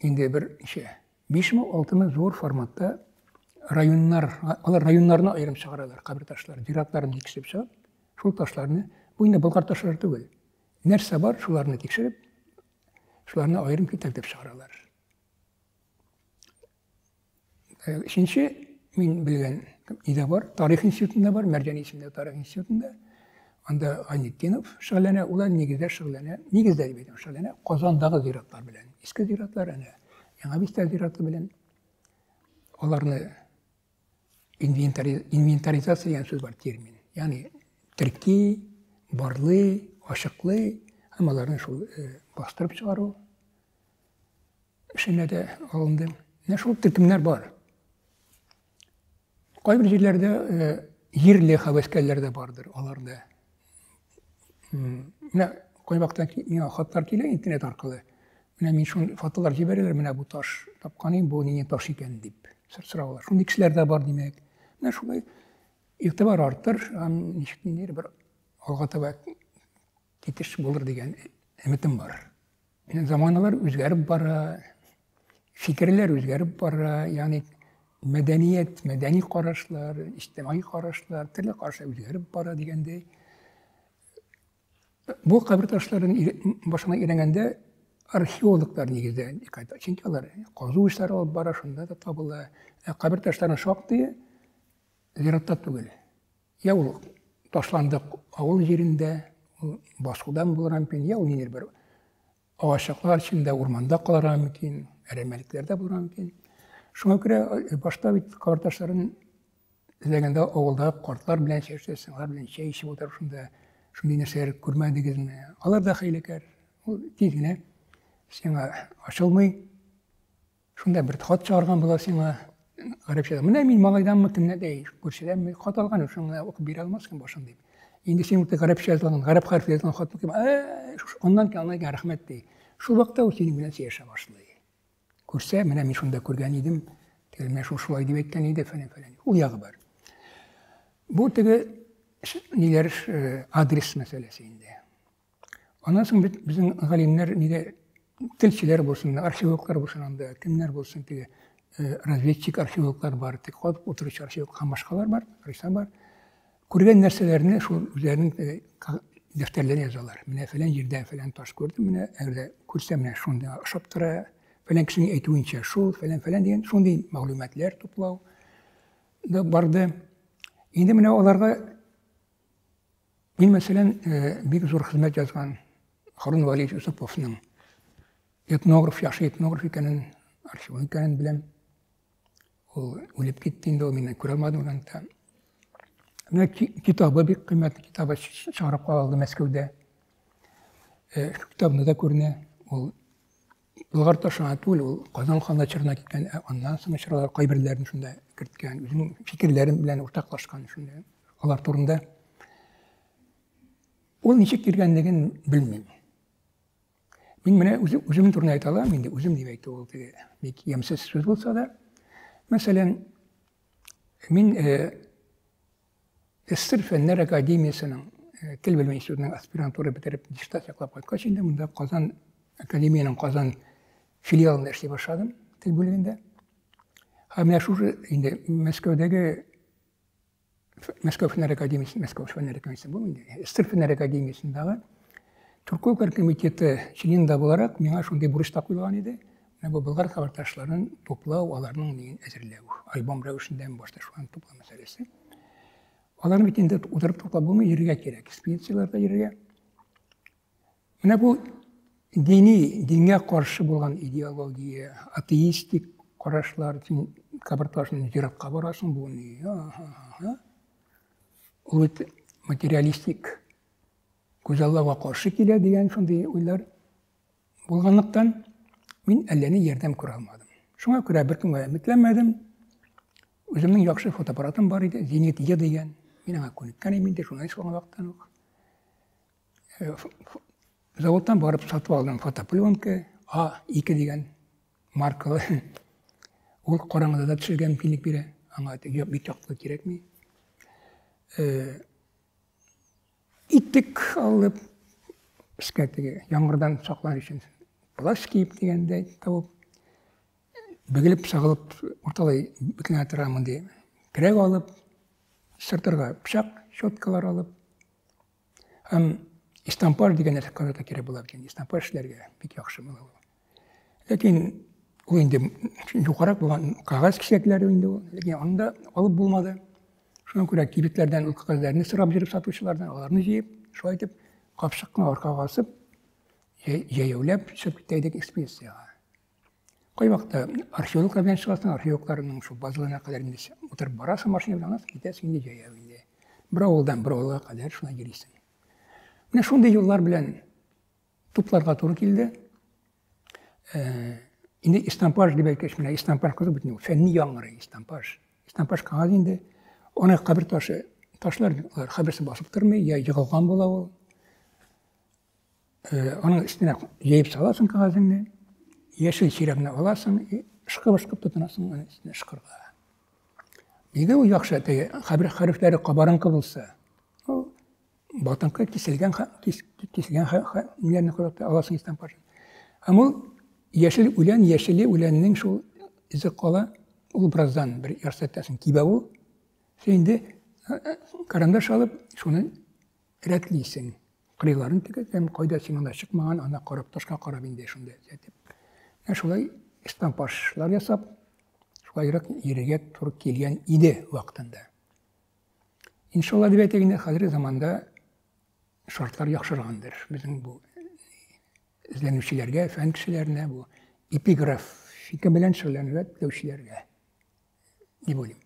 инде бер ничә, бишме, алтымы зур форматта районнар, алар районнарны аерым чыгаралар, кабер ташлары, зиратларын тикшереп чыгып, шул ташларны, бу инде Болгар ташлары түгел. Нәрсә бар, шуларны тикшереп, шуларны аерым китап итеп чыгаралар. Өченче мин белгән нидә бар, тарих институтында бар, Мәрҗани исемле тарих институтында. Анда Айнетдинов шөгыльләнә, ул нигездә шөгыльләнә, нигездә дип әйтәм, шөгыльләнә Казандагы зиратлар белән. Иске зиратлар, әнә Яңа Бистә зираты белән. Аларны инвентаризация дигән сүз бар, термин. Ягъни терки, барлый, ачыклый һәм аларны шул бастырып чыгару. Эшенә дә алынды. Менә шул төркемнәр бар. Кайбер җирләрдә җирле хәвәскәрләр дә бардыр, алар да. Менә кайвакытта миңа хатлар килә интернет аркылы. Менә мин шул фотолар җибәрәләр, менә бу таш тапкан идем, бу нинди таш икән дип сораулар. Шундый кешеләр дә бар, димәк. Менә шулай игътибар артыр, һәм ничек ниндидер бер алга таба китеш булыр дигән өметем бар. Заманалар үзгәреп бара, фикерләр үзгәреп бара, ягъни мәдәният, мәдәни карашлар, иҗтимагый карашлар, төрле карашлар үзгәреп бара дигәндәй. Бу кабер ташларын башына өйрәнгәндә археологлар нигездә, чөнки алар казу эшләре алып бара, шунда да табыла. Ә кабер ташларының шактые зиратта түгел. Я ул ташландык авыл җирендә, ул басудан булырга мөмкин, я ул ниндидер бер агачлыклар эчендә, урманда калырга мөмкин, әрәмәлекләрдә булырга мөмкин. Шуңа күрә башта бит кабер ташларын эзләгәндә авылдагы картлар белән сөйләшәсең, алар белән чәй эчеп утырып шунда шундый нәрсәләр күрмәдегезме? Алар да хәйләкәр. Ул тиз генә сиңа ачылмый. Шунда бер хат чыгарган була сиңа гарәпчәдә. Менә мин малайданмы, кемнән дә, күршедәнме хат алган, шуны укып бирә алмассың башын дип. Инде син үтә гарәпчә язылган, гарәп хәрефе язылган хат укыйм. Ә, аннан кейін аннан кейін рәхмәт ди. Шул вакытта ул синең белән сөйләшә башлый. Күрсә, менә мин шунда күргән идем, теге менә шул шулай дип әйткән иде, фәлән фәлән. Ул ягы бар. Бу теге ниләр адрес мәсьәләсе инде. Аннан соң бит безнең галимнәр нидә телчеләр булсын, археологлар булсын анда, кемнәр булсын теге разведчик археологлар бар, тик катып утыручы археолог һәм башкалар бар, рәссам бар. Күргән нәрсәләрне шул үзләренең дәфтәрләренә язалар. Менә фәлән җирдә фәлән таш күрдем, менә әгәр дә күрсәм, менә шундый ошап тора, фәлән кешенең әйтүенчә шул, фәлән фәлән дигән шундый мәгълүматлар туплау да барды. Инде менә аларга мин, мәсәлән, бик зур хезмәт язган Харун Валиевич Юсуповның этнограф, яхшы этнограф икәнен, археолог икәнен беләм. Ул үлеп китте инде, ул мине күрә алмады ул. Менә китабы бик кыйммәтле китабы чыгарып калды Мәскәүдә. Китабында да күренә. Ул Болгар ташына түгел, ул Казан ханлыгы чорына киткән, ә аннан соң чорлар кайберләрен шунда керткән, үзенең фикерләрен белән уртаклашкан шунда алар турында. Ул ничек килгәнлеген белмим. Мин менә үзем, үзем турында әйтә алам, инде үзем дип әйтү ул теге бик ямьсез сүз булса да. Мәсәлән, мин СССР Фәннәр академиясенең тел белеме институтының аспирантура бетереп диссертация яклап кайткач, инде монда Казан академиянең Казан филиалында эшли башладым, тел бүлегендә. Һәм менә шушы инде Мәскәүдәге Мәскәү Фәннәр академиясе, Мәскәү Фәннәр академиясе бу инде, СССР Фәннәр академиясендәге Түркологлар комитеты члены да буларак миңа шундый бурыч та куелган иде. Менә бу болгар хәбәрташларын туплау, аларның нигезен әзерләү, альбом рәвешендә башта шулай туплау мәсьәләсе. Аларны бит инде утырып туплап булмый, йөрергә кирәк, экспедицияләрдә йөрергә. Менә бу дини, дингә каршы булган идеология, атеистик карашлар, син кабер ташын зиратка барасың, бу ни? Ул бит материалистик күзаллауга каршы килә дигән шундый уйлар булганлыктан, мин әллә ни ярдәм күрә алмадым. Шуңа күрә беркемгә өметләнмәдем. Үземнең яхшы фотоаппаратым бар иде, Зенит Е дигән. Мин аңа күнеккән идем инде, журналист булган вакыттан ук. Заводтан барып сатып алдым фотопленка А2 дигән маркалы. Ул караңгыда да төшергә мөмкинлек бирә. Аңа бик яктылык кирәкми. Итек алып, өскә теге яңгырдан саклар өчен плащ киеп дигәндәй табып, бөгелеп сагылып урталай бөкләнә тора мондый көрәк алып, сыртырга пычак, щеткалар алып, Һәм истампар дигән нәрсә карата кирәк була бит инде. Истампар эшләргә бик яхшы була ул. Ләкин ул инде югарырак булган кәгазь кисәкләре инде ул. Ләкин аны да алып булмады. Шуңа күрә кибетләрдән ул кәгазьләрне сорап йөреп сатучылардан аларны җыеп, шулай итеп капчыкны аркага асып, җәяүләп чыгып китә идек экспедициягә. Кайвакытта археологлар белән чыгасың, археологларның шул базаларына кадәр инде утырып барасың машина белән, аннан соң китәсең инде җәяү инде. Бер авылдан бер авылга кадәр шулай йөрисең. Менә шундый юллар белән тупларга туры килде. Инде истампаж дип әйткәч, менә истампаж кызык бит инде, фәнни яңгырый истампаж. Истампаж кәгазь инде. Аны кабер ташы, ташлар алар каберсе басып тормый, я егылган була ул. Аның өстенә җәеп саласың кәгазеңне, яшел чирәмне аласың, ышкып-ышкып тотынасың аның өстенә ышкырга. Нигә ул яхшы, теге хәбер хәрефләре кабарынкы булса, ул батынкы киселгән киселгән ниләрне карап аласың истән пашын. Һәм ул яшел үлән, яшеле үләннең шул изе кала, ул бераздан бер ярты сәгатьтән соң кибә ул. Син инде карандаш алып, шуны рәтлисең. Кырыйларын тегәтәм, кайда син анда чыкмаган, ана карап, ташка карап инде шунда әтеп. Менә шулай эстампашлар ясап, шулайрак йөрергә туры килгән иде вакытында. Иншалла дип әйтик инде, хәзерге заманда шартлар яхшыргандыр. Безнең бу эзләнүчеләргә, фән кешеләренә, бу эпиграфика белән шөгыльләнергә теләүчеләргә дип уйлыйм.